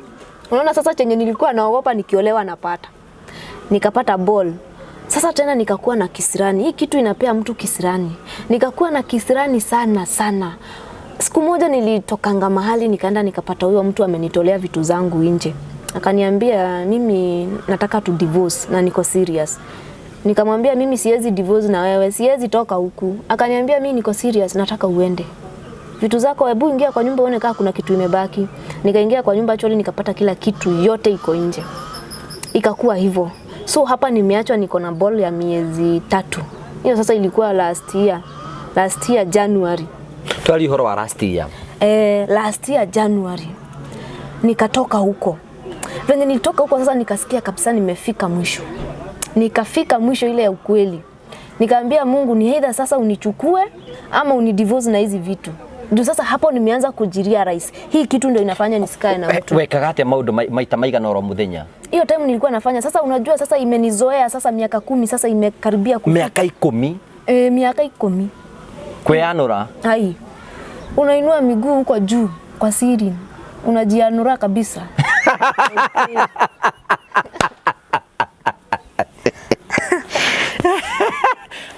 Unaona sasa chenye nilikuwa naogopa nikiolewa napata. Nikapata ball. Sasa tena nikakuwa na kisirani. Hii kitu inapea mtu kisirani. Nikakuwa na kisirani sana sana. Siku moja nilitokanga mahali nikaenda nikapata huyo mtu amenitolea vitu zangu nje. Akaniambia mimi nataka tu divorce na niko serious. Nikamwambia mimi siwezi divorce na wewe, siwezi toka huku. Akaniambia mimi niko serious, nataka uende. Vitu zako hebu ingia kwa nyumba uone kama kuna kitu imebaki. Nikaingia kwa nyumba choli nikapata kila kitu yote iko nje. Ikakuwa hivyo. So hapa nimeachwa niko na ball ya miezi 3. Hiyo sasa ilikuwa last year. Last year January. Twali horo wa last year. Last year January. Nikatoka huko. Venye nilitoka huko sasa nikasikia kabisa nimefika mwisho. Nikafika mwisho ile ya ukweli. Nikaambia Mungu ni either sasa unichukue ama unidivorce na hizi vitu. Ndio sasa hapo nimeanza kujiria rais. Hii kitu ndio inafanya nisikae na mtu. Wekaga atia maundu maita maigana oro muthenya? Hiyo time nilikuwa nafanya. Sasa unajua sasa imenizoea sasa miaka 10 sasa imekaribia kufika. Miaka 10? Miaka 10. Kweanura? Hai. Unainua miguu huko juu kwa siri. Unajianura kabisa.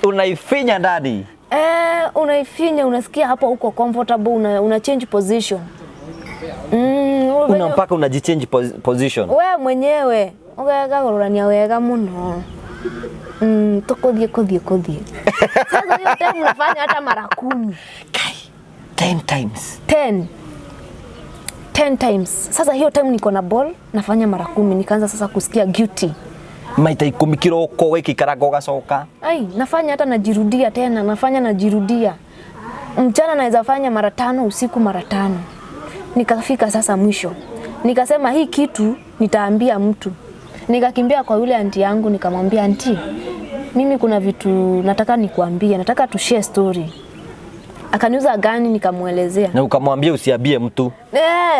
Unaifinya ndani. Unaifinya, unasikia hapo uko comfortable, una change position. Una mpaka unajichange position. Wewe mwenyewe ugagagurania wega muno. Tukuthie kuthie kuthie. Sasa hiyo time unafanya hata mara 10. Kai, 10 times. 10. 10 times. Sasa hiyo time niko na ball nafanya mara 10, nikaanza sasa kusikia guilty. Maita 10 kiroko wekikaraga ugacoka. Ai, nafanya hata najirudia tena, nafanya najirudia. Mchana naweza fanya mara 5, usiku mara 5. Nikafika sasa mwisho. Nikasema hii kitu nitaambia mtu. Nikakimbia kwa yule anti yangu nikamwambia anti, mimi kuna vitu nataka nikuambie, nataka tu share story. Akaniuza gani nikamuelezea. Na ukamwambia usiambie mtu.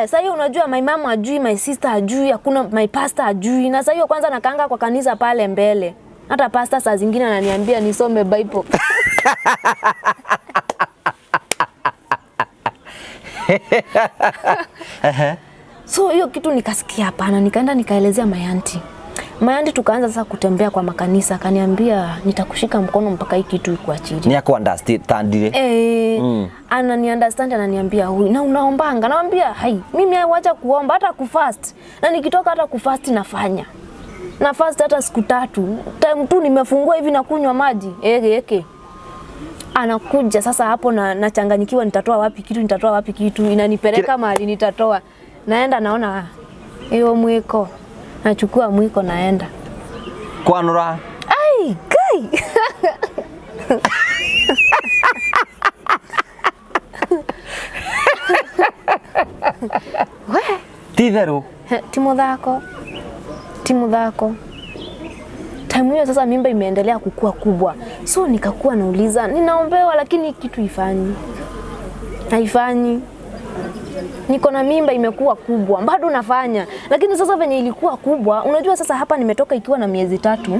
Sasa hiyo unajua my mama hajui, my sister hajui, hakuna my pastor hajui. Na sasa hiyo kwanza nakaanga kwa kanisa pale mbele. Hata pastor saa zingine ananiambia nisome Bible. So hiyo kitu nikasikia hapana, nikaenda nikaelezea my auntie. My auntie tukaanza sasa kutembea kwa makanisa, akaniambia nitakushika mkono mpaka hii kitu ikuachilie. Ni aku understand. Anani understand, ananiambia huyu na unaombanga? Naambia hai, mimi waacha kuomba hata kufast. Na nikitoka hata kufast nafanya. Na fast hata siku 3. Time tu nimefungua hivi na kunywa maji. Eke. Anakuja sasa hapo na nachanganyikiwa nitatoa wapi kitu, nitatoa wapi kitu, inanipeleka mahali nitatoa. Naenda naona hiyo mwiko. Nachukua mwiko naenda. Kwanura. Ai, kai. We. Titheru. Timuthako. Timuthako. Time hiyo sasa mimba imeendelea kukua kubwa. So nikakuwa nauliza, ninaombewa lakini kitu ifanyi. Haifanyi. Niko na mimba imekuwa kubwa, bado nafanya. Lakini sasa venye ilikuwa kubwa, unajua sasa hapa nimetoka ikiwa na miezi 3.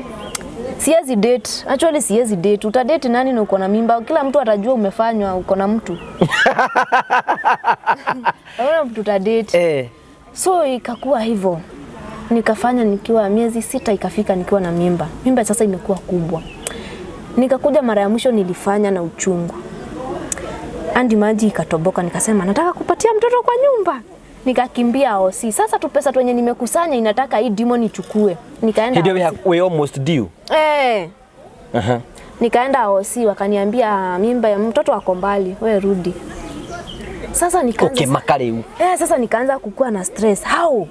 Siwezi date. Actually siwezi date. Utadate nani na uko na mimba? Kila mtu atajua umefanywa uko na mtu. Hakuna mtu utadate. So ikakuwa hivyo. Nikafanya nikiwa miezi 6 ikafika nikiwa na mimba. Mimba sasa imekuwa kubwa. Nikakuja mara ya mwisho nilifanya na uchungu. Andi maji ikatoboka, nikasema nataka kupatia mtoto kwa nyumba. Nikakimbia OC. Sasa tu pesa tu nimekusanya inataka hii demon ichukue. Nikaenda Hĩndĩ ĩyo OC. wĩ almost due. Nikaenda OC wakaniambia mimba ya mtoto ako mbali, we rudi. Sasa nikaanza Ũkĩmaka rĩu. Sasa nikaanza kukua na stress. How?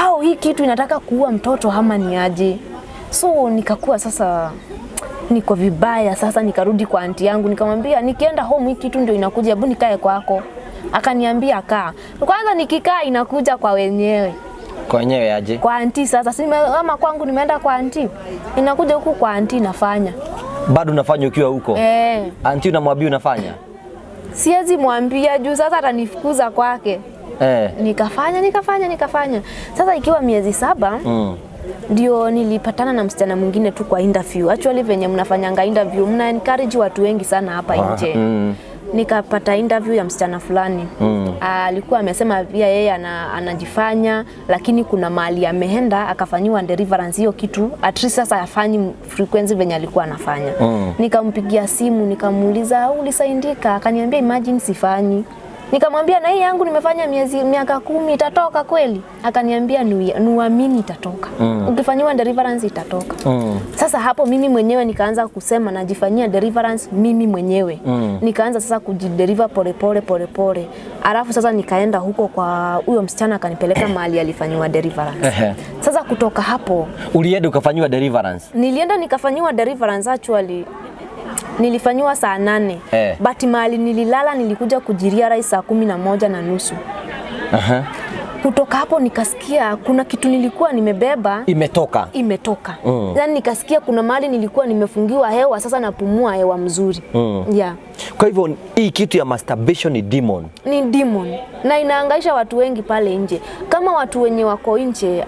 How hii kitu inataka kuua mtoto ama ni aje? So nikakuwa sasa niko vibaya. Sasa nikarudi kwa anti yangu nikamwambia nikienda home hii kitu ndio inakuja, hebu nikae kwako. Akaniambia kaa. Kwanza nikikaa inakuja kwa wenyewe. Kwa wenyewe aje? Kwa anti sasa, si ama kwangu nimeenda kwa anti. Inakuja huku kwa anti nafanya. Bado unafanya ukiwa huko? Anti unamwambia unafanya? Siwezi mwambia juu sasa atanifukuza kwake. Nikafanya, nikafanya, nikafanya. Sasa ikiwa miezi 7, ndio nilipatana na msichana mwingine tu kwa interview. Actually venye mnafanyanga interview, mna encourage watu wengi sana hapa nje. Nikapata interview ya msichana fulani. Alikuwa amesema pia yeye anajifanya, lakini kuna mahali ameenda akafanyiwa deliverance hiyo kitu. At least sasa hafanyi frequency venye alikuwa anafanya. Nikampigia simu nikamuuliza ulisaidika? Akaniambia imagine sifanyi. Nikamwambia na hii yangu nimefanya miaka 10 itatoka kweli? Akaniambia nuamini itatoka. Ukifanyiwa deliverance itatoka. Sasa hapo mimi mwenyewe nikaanza kusema najifanyia deliverance mimi mwenyewe. Nikaanza sasa kujideliver pole pole pole pole. Alafu sasa nikaenda huko kwa huyo msichana akanipeleka mahali alifanyiwa deliverance. Sasa kutoka hapo ulienda ukafanyiwa deliverance? Nilienda nikafanyiwa deliverance actually. Nilifanyiwa saa 8. But mahali nililala nilikuja kujirealize saa 11:30. Kutoka hapo nikasikia kuna kitu nilikuwa nimebeba imetoka. Imetoka. Yaani nikasikia kuna mahali nilikuwa nimefungiwa hewa, sasa napumua hewa mzuri. Kwa hivyo hii kitu ya masturbation ni demon. Ni demon na inahangaisha watu wengi pale nje. Kama watu wenye wako nje,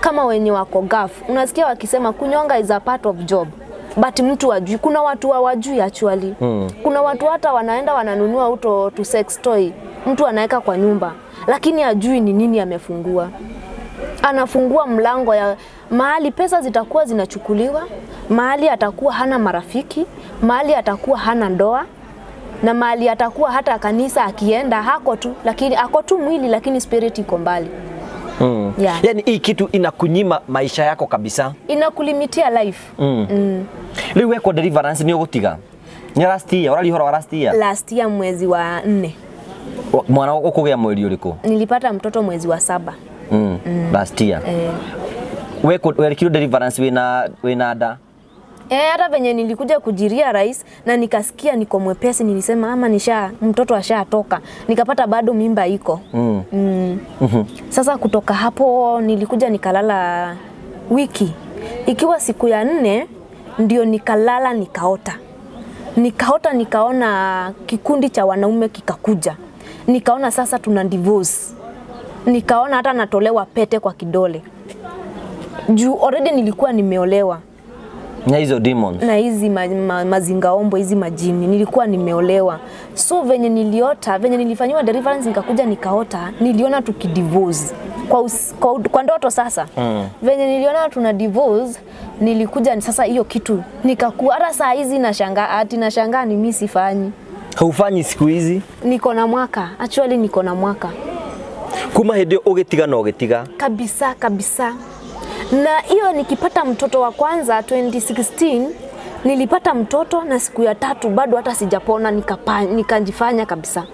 kama wenye wako Gulf, unasikia wakisema kunyonga is a part of job. But mtu hajui. Kuna watu hawajui actually. Kuna watu hata wanaenda wananunua uto to sex toy, mtu anaweka kwa nyumba, lakini hajui ni nini amefungua. Anafungua mlango ya mahali pesa zitakuwa zinachukuliwa, mahali atakuwa hana marafiki, mahali atakuwa hana ndoa, na mahali atakuwa hata kanisa akienda hako tu, lakini ako tu mwili lakini spirit iko mbali. Yaani hii kitu inakunyima maisha yako kabisa. Inakulimitia life. Rĩu wekwo deliverance nĩ ũgũtiga? Nĩ last year, ũraria ũhoro wa last year? Last year mwezi wa 4. Mwana ũkũgĩa mweri ũrĩkũ? Nilipata mtoto mwezi wa 7. Last year. Wekwo wekirwo deliverance wĩna nda? Hata venye nilikuja kujirealize na nikasikia niko mwepesi, nilisema ama mtoto ashatoka. Nikapata bado mimba iko. Sasa kutoka hapo nilikuja nikalala wiki. Ikiwa siku ya 4 ndio nikalala nikaota. Nikaota nikaona kikundi cha wanaume kikakuja. Nikaona sasa tuna divorce. Nikaona hata natolewa pete kwa kidole. Juu already nilikuwa nimeolewa. Na hizo demons. Na hizi mazingaombo, hizi majini, nilikuwa nimeolewa. So venye niliota, venye nilifanyiwa deliverance nikakuja nikaota, niliona tukidivorce. Kwa ndoto sasa. Venye niliona tuna divorce, nilikuja sasa hiyo kitu nikakuwa hata saa hizi nashangaa, ati nashangaa ni mimi sifanyi. Haufanyi siku hizi? Niko na mwaka. Actually niko na mwaka. Kuma hĩndĩ ĩyo ũgĩtiga na ũgĩtiga? Kabisa kabisa. Na hiyo nikipata mtoto wa kwanza 2016 nilipata mtoto na siku ya 3 bado hata sijapona, nikajifanya kabisa.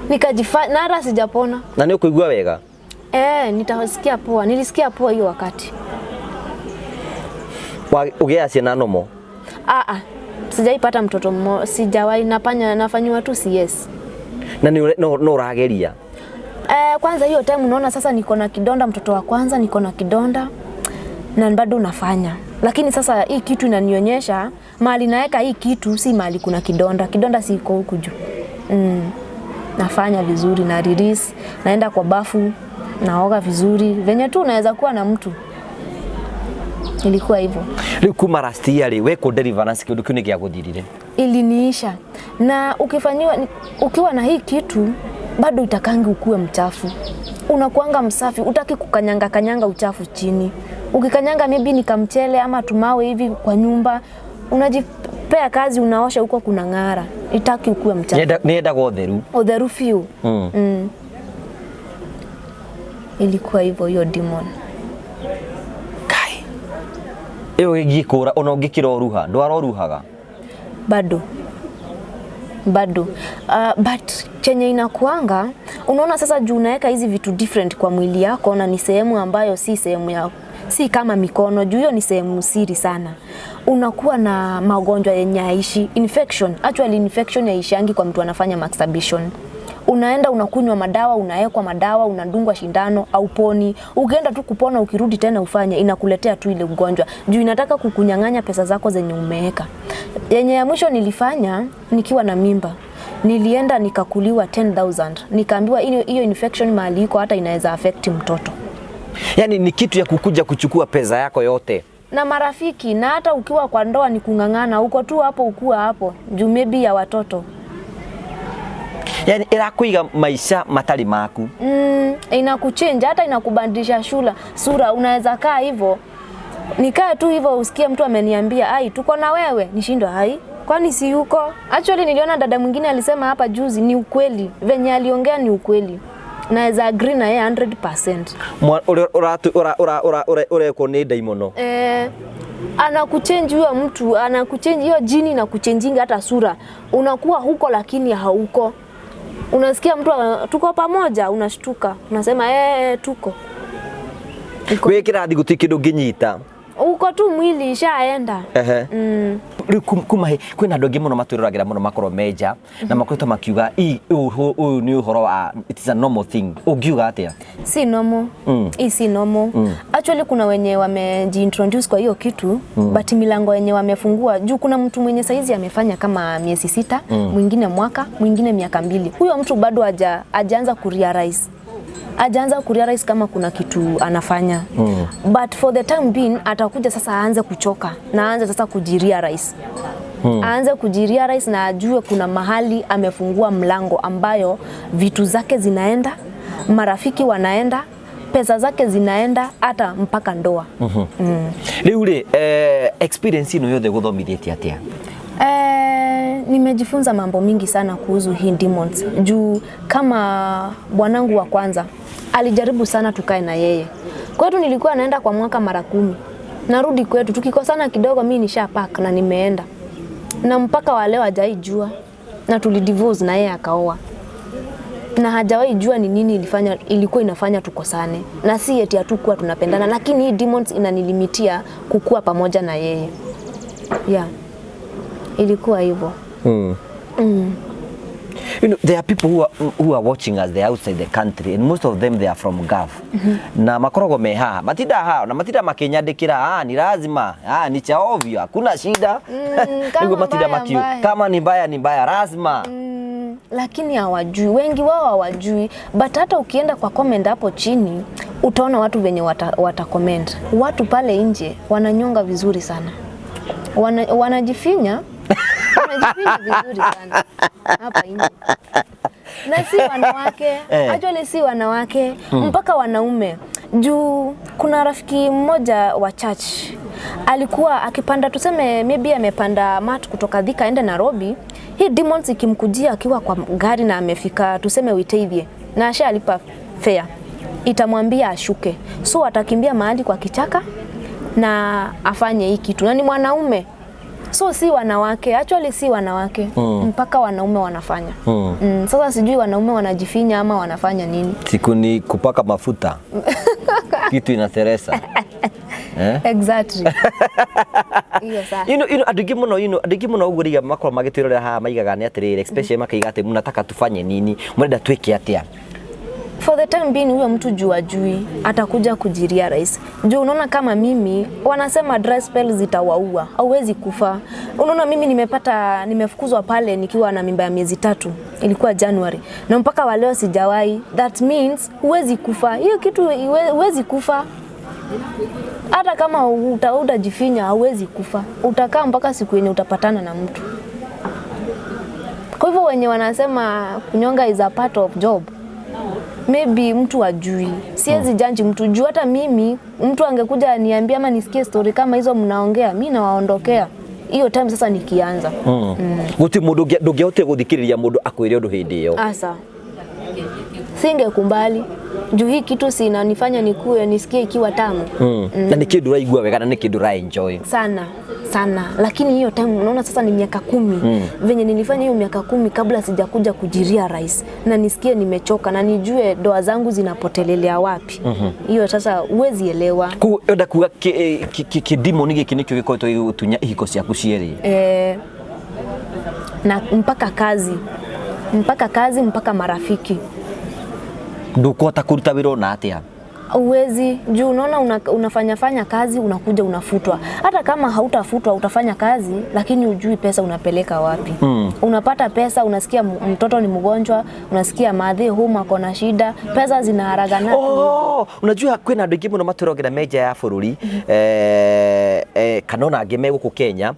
Nikajifanya na hata sijapona. Na nĩ ũkũigua wega? Nitasikia poa. Nilisikia poa hiyo wakati. Ũgĩa ciana nomo? Sijaipata mtoto sijawahi, nafanywa tu CS. Na no ũrageria? Kwanza hiyo time unaona sasa niko na kidonda, mtoto wa kwanza niko na kidonda na bado nafanya. Lakini sasa hii kitu inanionyesha mahali naeka hii kitu si mahali kuna kidonda. Kidonda si iko huku juu. Nafanya vizuri na release, naenda kwa bafu, naoga vizuri venye tu unaweza kuwa na mtu. Ilikuwa hivyo. Rĩu kuma last year rĩ, wekwo deliverance, kĩũndũ kĩu nĩ gĩagũthirire? Iliniisha. Na ukifanyiwa, ukiwa na hii kitu bado itakangi ukuwe mchafu, unakuanga msafi, utaki kukanyanga kanyanga uchafu chini. Ukikanyanga maybe ni kamchele ama tumawe hivi kwa nyumba, unajipea kazi, unaosha huko kuna ng'ara, itaki ukuwe mchafu. Nĩ yendaga ũtheru. Ũtheru biũ. Ilikuwa hivyo hiyo demon. Kai, ĩyo ĩngĩkũra ona ũngĩkĩra ũruha, ndwaroruhaga? Bado bado, but chenye inakuanga, unaona sasa juu unaweka hizi vitu different kwa mwili yako, na ni sehemu ambayo si sehemu ya, si kama mikono, juu hiyo ni sehemu siri sana, unakuwa na magonjwa yenye haishi, infection. Actually, infection haishangi kwa mtu anafanya masturbation. Unaenda unakunywa madawa, unawekwa madawa, unadungwa shindano au poni. Ukienda tu kupona, ukirudi tena ufanye, inakuletea tu ile ugonjwa juu inataka kukunyang'anya pesa zako zenye umeweka. Yenye ya mwisho nilifanya nikiwa na mimba, nilienda nikakuliwa 10,000, nikaambiwa hiyo hiyo infection mahali iko hata inaweza affect mtoto. Yani ni kitu ya kukuja kuchukua pesa yako yote. Na marafiki, na hata ukiwa kwa ndoa ni kung'ang'ana, uko tu hapo, ukuwa hapo juu maybe ya watoto. Yani ĩrakũiga maica matarĩ maku. Inakuchange, hata inakubadilisha shula sura. Unaweza kaa hivyo, nikae tu hivyo, usikie mtu ameniambia, "Ai, tuko na wewe," nishindwa, "Ai, kwani si yuko?" Actually, niliona dada mwingine alisema hapa juzi, ni ukweli, venye aliongea ni ukweli, naweza agree na yeye 100%. Ũrĩa ũrekwo nĩ ndaimono. Eh, anakuchange huyo mtu, anakuchange hiyo jini na kuchanginga hata sura, unakuwa huko lakini hauko. Unasikia mtu "Tuko pamoja," unashtuka, unasema, "Eh, tuko." Wĩ kĩrathi gũtirĩ kĩndũ ũngĩnyita. Uko tu, mwili ishaenda. Ehe. Rĩu kuma kwĩna andũ aingĩ mũno matwĩroragĩra mũno, makorwo menja na makoretwo makiuga, "Ũyũ nĩ ũhoro wa, it is a normal thing." Ũngiuga atĩa? Si normal. Hii si normal. Actually, kuna wenye wamejiintroduce kwa hiyo kitu, but milango yenye wamefungua juu, kuna mtu mwenye saizi amefanya kama miezi 6, mwingine mwaka, mwingine miaka 2. Huyo mtu bado hajaanza kurealize, hajaanza kurealize kama kuna kitu anafanya, but for the time being atakuja sasa aanze kuchoka na aanze sasa kujirealize, aanze kujirealize na ajue kuna mahali amefungua mlango ambayo vitu zake zinaenda, marafiki wanaenda, pesa zake zinaenda, hata mpaka ndoa. Rĩu rĩ, experience ĩno yothe gũthomithĩtie atĩa? Eh, nimejifunza mambo mingi sana kuhusu hii demons, juu kama bwanangu wa kwanza alijaribu sana tukae na yeye. Kwetu nilikuwa naenda kwa mwaka mara 10, narudi kwetu, tukikosana kidogo mi nisha pack na nimeenda, na mpaka wa leo hajaijua, na tulidivorce na yeye akaoa na hajawahi jua ni nini ilifanya, ilikuwa inafanya tukosane, na si eti hatukuwa tunapendana, lakini hii demons inanilimitia kukua pamoja na yeye. Yeah. Ilikuwa hivyo. There are people who are watching us, they are outside the country, and most of them, they are from Gulf. Na makoragwo me haha, matinda haha na matinda makinyandĩkĩra, "Ah, ni lazima, ah, ni cha ovyo, hakuna shida." Kama Nĩguo matinda mbaya, makiu mbaya. Kama ni mbaya ni mbaya, lazima. Lakini hawajui, wengi wao hawajui, but hata ukienda kwa comment hapo chini utaona watu venye wata comment. Watu pale nje wananyonga vizuri sana, wanajifinya wanajifinya vizuri sana hapa nje, na si wanawake, actually si wanawake, mpaka wanaume, juu kuna rafiki mmoja wa church alikuwa akipanda, tuseme maybe amepanda mat kutoka Thika aende Nairobi, hii demons ikimkujia akiwa kwa gari na amefika tuseme Witeithie na ashalipa fare, itamwambia ashuke, so atakimbia mahali kwa kichaka na afanye hii kitu, na ni mwanaume. So si wanawake, actually si wanawake, mpaka wanaume wanafanya. Sasa sijui wanaume wanajifinya ama wanafanya nini. Siku ni kupaka mafuta, kitu inateresa, eh? Exactly, hiyo sasa. Andũ aingĩ mũno, andũ aingĩ mũno ũguo rĩrĩa makorwo magĩtwĩrorera haha maigaga nĩ atĩrĩrĩ, especially makaiga atĩ, "Mnataka tufanye nini? Mũrenda twĩke atĩa?" For the time being huyo mtu juu ajui atakuja kujirealize. Juu unaona kama mimi wanasema dry spell zitawaua, hauwezi kufa. Unaona mimi nimefukuzwa pale nikiwa na mimba ya miezi 3, ilikuwa January, na mpaka wa leo sijawahi. That means huwezi kufa. Hiyo kitu huwezi kufa. Hata kama utajifinya hauwezi kufa. Utakaa mpaka siku yenye utapatana na mtu. Kwa hivyo wenye wanasema kunyonga is a part of job, maybe mtu ajui. Siwezi judge mtu juu hata mimi mtu angekuja aniambia ama nisikie story kama hizo mnaongea, mimi nawaondokea. Hiyo time sasa nikianza. Guti mundu ndungĩahotire gũthikĩrĩria mũndũ akwĩre ũndũ hĩndĩ ĩyo. Asa. Singekumbali. Juu hii kitu si inanifanya nikue nisikie ikiwa tamu. Na nĩ kĩndũ ũraigua wega na nĩ kĩndũ ũra enjoy. Sana sana, lakini hiyo time unaona sasa ni miaka 10. Venye nilifanya hiyo miaka 10 kabla sijakuja kujirealize na nisikie nimechoka na nijue ndoa zangu zinapotelelea wapi. Hiyo sasa huwezi elewa. Ku enda kuga kidimoni gĩkĩ nĩkĩo gĩkoretwo gĩgũtunya ihiko ciaku cierĩ. Na mpaka kazi. Mpaka kazi, mpaka marafiki. Ndũkũhota kũruta wĩra ona atĩa? Uwezi, juu unaona unafanya fanya kazi unakuja unafutwa. Hata kama hautafutwa utafanya kazi lakini hujui pesa unapeleka wapi. Unapata pesa unasikia mtoto ni mgonjwa, unasikia madhe home ako na shida, pesa zinaharagana. Oh, unajua kwĩna andũ aingĩ mũno matũrogera menja ya bũrũri, kana ona angĩ me gũkũ Kenya,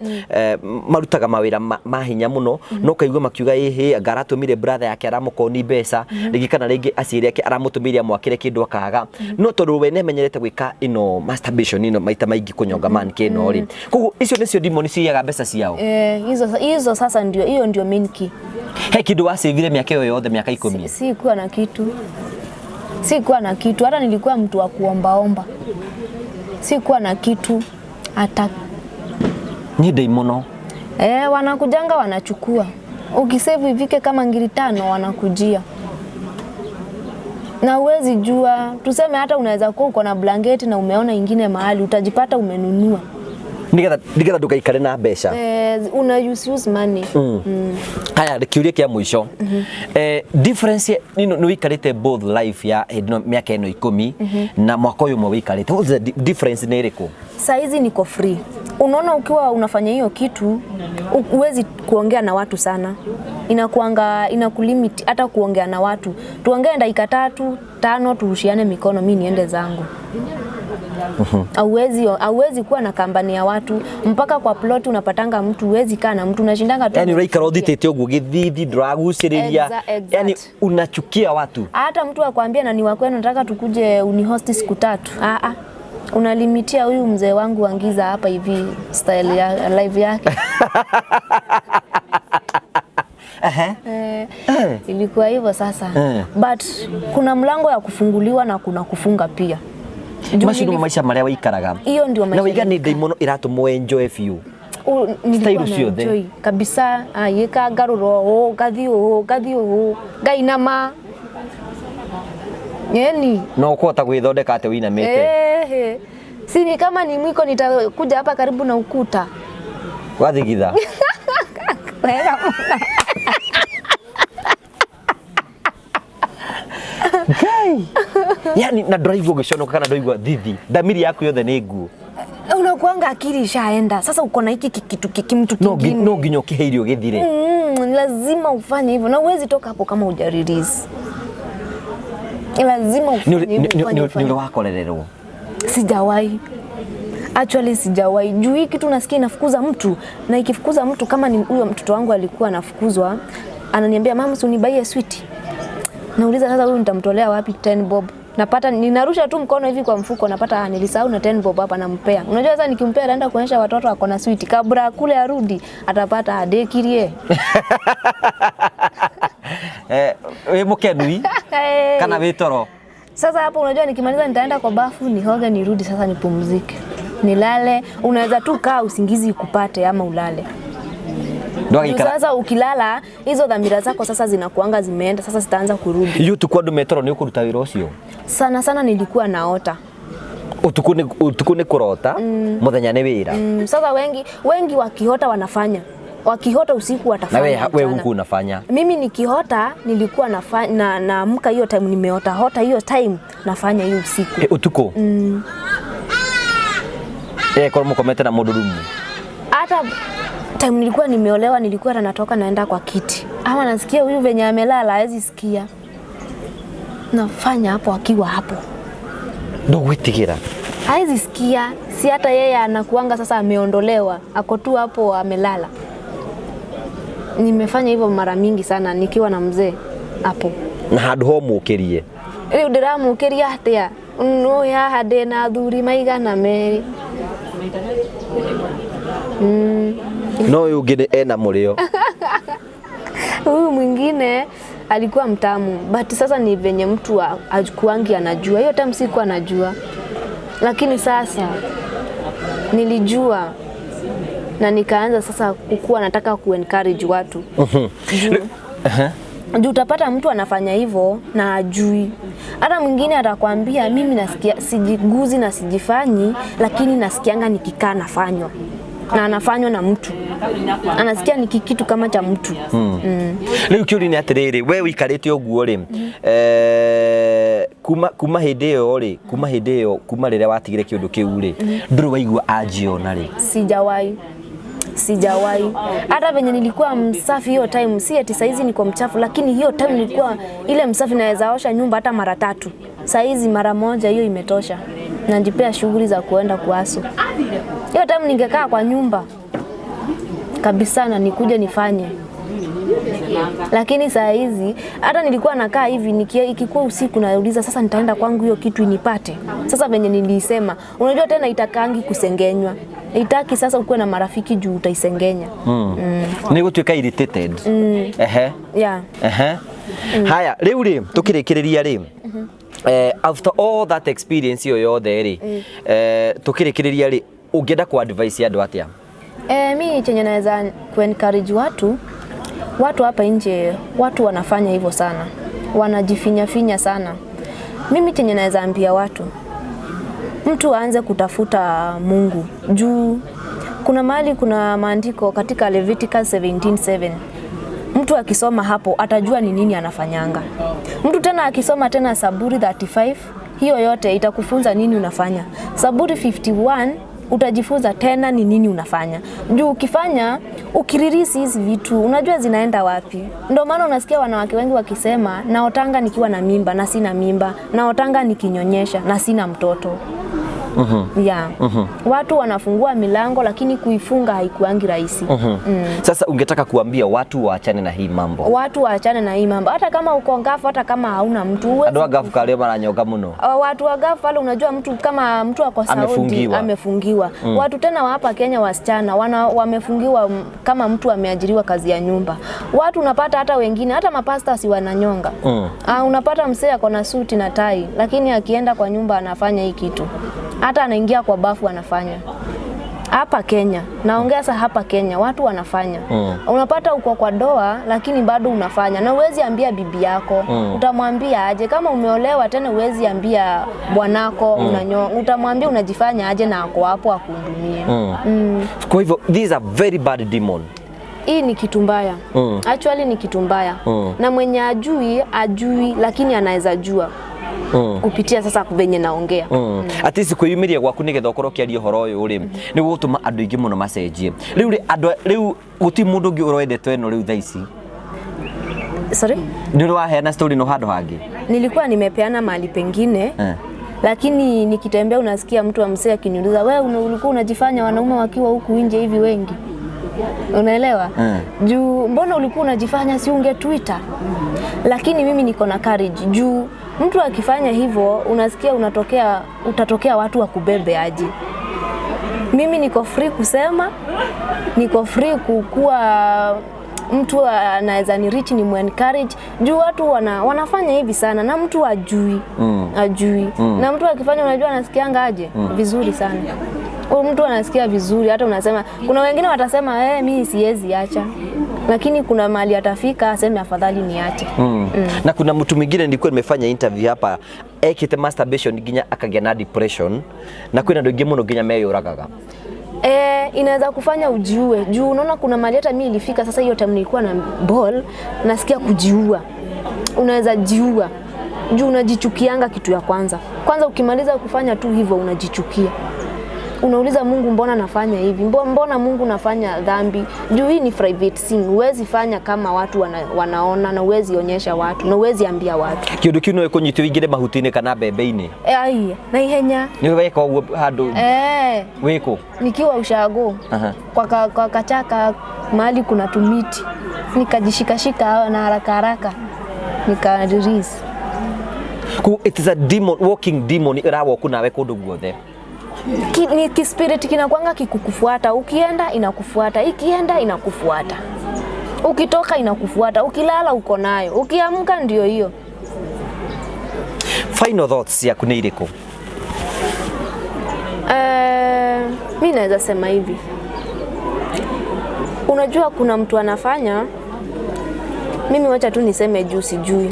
marutaga mawĩra ma hinya mũno, no kaigua makiuga ĩhĩ anga aratũmire brother yake aramũkoni mbeca, rĩngĩ kana rĩngĩ aciari ake aramũtũmĩire amwakĩre kĩndũ akaga. No tondũ we nĩamenyerete gwĩka ĩno masturbation ĩno maita maingĩ kũnyonga man kĩno rĩ. Koguo icio nĩcio demon ciiyaga mbeca ciao. Hizo sasa ndio, hiyo ndio main key. He kĩndũ wacĩvire mĩaka ĩyo yothe, mĩaka 10? Sikuwa na kitu. Sikuwa na kitu, hata nilikuwa mtu wa kuombaomba. Sikuwa na kitu hata. Ni ndei mũno. Wanakujanga wanachukua. Ukisave ifike kama ngiri 5 wanakujia. Na huwezi jua, tuseme hata unaweza kuwa uko na blanketi na umeona ingine mahali utajipata umenunua. Nigetha ndugaikare na mbeca. Una use money. Haya, kĩũria kĩa mũico. Difference nĩ wĩikarĩte both life ya hĩndĩ ĩno mĩaka ĩno 10 na mwaka ũyũ ũmwe wĩikarĩte. What's the difference nĩ ĩrĩkũ? Saizi niko free. Unaona ukiwa unafanya hiyo kitu, huwezi kuongea na watu sana. Inakuanga, inakulimit hata kuongea na watu. Tuongee dakika 3, 5 turushiane mikono mimi niende zangu. Hauwezi kuwa na kambani ya watu mpaka kwa plot unapatanga mtu, huwezi kaa na mtu, unashindanga tu. Yaani uraikara uthitĩte ũguo gĩthithi ndũragucĩrĩria. Yaani unachukia watu. Hata mtu akwambia na ni wa kwenu nataka tukuje unihost siku 3. Unalimitia huyu mzee wangu angiza hapa hivi style ya live yake. Ilikuwa hivyo sasa. But kuna mlango ya kufunguliwa na kuna kufunga pia. Macio nĩmo maica marĩa waikaraga. Hiyo ndio maisha. Na waiga nĩ ndaimono ĩratũma enjoy biũ. Nilikuwa Style na ciothe. enjoy kabisa. Yeka ngarũrwo ũũ, ngathiĩ ũũ, ngathiĩ ũũ, ngainama. Yaani No ũkũhota gwĩthondeka atĩ wĩinamĩte. Si ni kama ni mwiko nitakuja hapa karibu na ukuta. Wathigitha. Wega. Ngai. Yaani na ndũraigua ũgĩconoka kana ndũraigua thithi. Thamiri yaku yothe nĩ nguo. Unakuanga akili ishaenda. Sasa uko na hiki kitu mtu kingine. No nginya ũkĩhe irio gĩthire. Lazima ufanye hivyo na huwezi toka hapo kama hujarelease. Lazima ufanye hivyo, ufanye, ufanye. Ni uri wakorererwo? Sijawahi. Actually sijawahi. Juu hii kitu nasikia inafukuza mtu, na ikifukuza mtu kama ni huyo mtoto wangu alikuwa anafukuzwa, ananiambia mama si unibaie sweet. Nauliza sasa huyu nitamtolea wapi 10 bob? Napata ninarusha tu mkono hivi kwa mfuko, napata nilisahau na 10 bob hapa, nampea. Unajua sasa nikimpea anaenda kuonyesha watoto ako na sweet, kabla kule arudi atapata adekirie. We mũkenui? Kana wĩ toro? Sasa hapo unajua nikimaliza nitaenda kwa bafu nihoge nirudi sasa nipumzike. Nilale, unaweza tu kaa usingizi ukupate ama ulale. Ndwagikara. Sasa ukilala hizo dhamira zako sasa zinakuanga zimeenda, sasa zitaanza kurudi. Iyo utukũ andũ metoro nĩ ũkũruta wĩra ũcio? Sana sana nilikuwa naota. Ũtukũ nĩ kũrota, mũthenya nĩ wĩra. Sasa wengi wakiota wanafanya. Wakihota usiku Na watafanya we mchana. huku unafanya? Mimi nikihota nilikuwa naamka hiyo time nimeota hota hiyo time nafanya hiyo usiku. Utuko korwo mukomete na mundu rumu? Hata time nilikuwa nimeolewa nilikuwa hata natoka naenda kwa kiti ama nasikia huyu venye amelala hawezi sikia, nafanya hapo akiwa hapo. Ndugwitigira? Hawezi sikia, si hata yeye anakuanga sasa ameondolewa, ako tu hapo amelala. Nimefanya hivyo mara mingi sana nikiwa na mzee hapo. Na handu ho mukirie? Rĩu ndĩramũkĩria atĩa nũĩ haha ndĩ na athuri maigana merĩ. No uyu ungi ena murio? Huyu mwingine alikuwa mtamu, but sasa ni venye mtu hakuangi anajua. Hiyo time sikuwa anajua, lakini sasa nilijua na nikaanza sasa kukuwa nataka kuencourage watu juu utapata mtu anafanya hivyo na ajui. Hata mwingine atakwambia mimi nasikia sijiguzi na sijifanyi, lakini nasikianga nikikaa nafanywa na anafanywa na mtu, anasikia ni kitu kama cha mtu. Rĩu kĩũria nĩ atĩrĩrĩ, we wĩikarĩte ũguo rĩ, kuma hĩndĩ ĩyo rĩ, kuma hĩndĩ ĩyo, kuma rĩrĩa watigire kĩũndũ kĩu rĩ, ndũrĩ waigua anjiona rĩ? Sijawahi, sijawahi. Hata venye nilikuwa msafi hiyo time, si ati saizi niko mchafu, lakini hiyo time nilikuwa ile msafi, naweza osha nyumba hata mara tatu. Saizi mara moja hiyo imetosha, najipea shughuli za kuenda kuasu. Hiyo time ningekaa kwa nyumba kabisa na nikuje nifanye, lakini saa hizi hata nilikuwa nakaa hivi ikikuwa usiku nauliza sasa nitaenda kwangu hiyo kitu inipate. Sasa venye nilisema, unajua tena itakangi kusengenywa, itaki sasa ukuwe na marafiki juu utaisengenya. Nĩ gũtuĩka irritated. Ehe. Yeah. Ehe. Haya, rĩu rĩ, tũkĩrĩkĩrĩria rĩ, after all that experience ĩyo yothe rĩ, tũkĩrĩkĩrĩria rĩ, ũngĩenda ku advice andũ atĩa? Mi chenye naweza kuencourage watu hapa nje, watu wanafanya hivyo sana, wanajifinya finya sana. Mimi chenye naweza ambia watu, mtu aanze kutafuta Mungu juu kuna mahali kuna maandiko katika Leviticus 17:7. Mtu akisoma hapo atajua ni nini anafanyanga. Mtu tena akisoma tena Zaburi 35, hiyo yote itakufunza nini unafanya. Zaburi 51 utajifunza tena ni nini unafanya. Juu ukifanya ukiririsi hizi vitu unajua zinaenda wapi. Ndio maana unasikia wanawake wengi wakisema naotanga nikiwa na mimba na sina mimba, naotanga nikinyonyesha na sina mtoto. Yeah. Watu wanafungua milango lakini kuifunga haikuangi rahisi. Sasa ungetaka kuambia watu waachane na hii mambo? Watu waachane na hii mambo, hata kama uko ngafu, hata kama hauna mtu huwezi. Andũ a ngabu karĩa maranyonga mũno. Watu wa gafu wale, unajua mtu kama mtu ako Saudi Amefungiwa. Amefungiwa. Watu tena wa hapa Kenya wasichana wamefungiwa kama mtu ameajiriwa kazi ya nyumba. Watu unapata hata wengine hata mapasta si wananyonga. Unapata msee ako na suti na tai, lakini akienda kwa nyumba anafanya hii kitu. Hata anaingia kwa bafu anafanya. Hapa Kenya, naongea sasa hapa Kenya, watu wanafanya. Unapata uko kwa doa lakini bado unafanya na huwezi ambia bibi yako. Utamwambia aje kama umeolewa tena huwezi ambia bwanako utamwambia unajifanya aje na ako hapo akuhudumie? Kwa hivyo these are very bad demon. Hii ni kitu mbaya. Actually ni kitu mbaya. Na mwenye ajui ajui, lakini anaweza jua kupitia sasa venye naongea. At least kwĩyumĩria gwaku nĩgetha ũkorwo ũkĩaria ũhoro ũyũ rĩ, nĩ gũgũtũma andũ aingĩ mũno macenjie. Rĩu rĩ, andũ rĩu gũtirĩ mũndũ ũngĩ ũrendete ĩno rĩu thaa ici? Sorry? Nĩ ũrĩ waheana story no handũ hangĩ? Nilikuwa nimepeana mahali pengine lakini nikitembea unasikia mtu wa msee akiniuliza, wewe ulikuwa unajifanya wanaume wakiwa huku nje hivi wengi, unaelewa? Juu mbona ulikuwa unajifanya, si ungetuita? Lakini mimi niko na courage juu mtu akifanya hivyo unasikia unatokea, utatokea watu wakubebe aje. Mimi niko free kusema, niko free kukua mtu anaweza ni reach ni encourage juu watu wanafanya hivi sana na mtu ajui ajui na mtu akifanya unajua anasikianga aje? Vizuri sana. Huyu mtu anasikia vizuri, hata unasema kuna wengine watasema mimi siwezi acha, lakini kuna mahali atafika aseme afadhali niache. Na kuna mtu mwingine nilikuwa nimefanya interview hapa ekite masturbation nginya akagĩa na depression, na kwĩna andũ aingĩ mũno nginya meyũragaga. Eh, inaweza kufanya ujiue juu unaona kuna mahali hata mimi ilifika sasa, hiyo time nilikuwa na ball, nasikia kujiua. Unaweza jiua juu unajichukianga kitu ya kwanza. Kwanza ukimaliza kufanya tu hivyo unajichukia, unauliza Mungu, mbona nafanya hivi? Mbona Mungu nafanya dhambi? Juu hii ni private sin, huwezi fanya kama watu wanaona na huwezi onyesha watu na huwezi ambia watu. Kĩũndũ kĩu no ĩkũnyite ũingĩre mahuti-inĩ kana mbembe-inĩ. E, ai, na ihenya. Nĩ weka ũguo handũ? Eh, wĩkũ? Nikiwa ushago. Kwa kachaka mahali kuna tumiti nikajishikashika na haraka haraka nika release. Ku it is a demon, walking demon, ĩrawoku nawe kũndũ guothe. Ni kispirit kinakwanga kikukufuata, ukienda inakufuata, ikienda inakufuata, ukitoka inakufuata, ukilala uko nayo, ukiamka ndio hiyo. Final thoughts yaku nĩ irĩkũ? Mi naweza sema hivi, unajua kuna mtu anafanya, mimi wacha tu niseme juu sijui.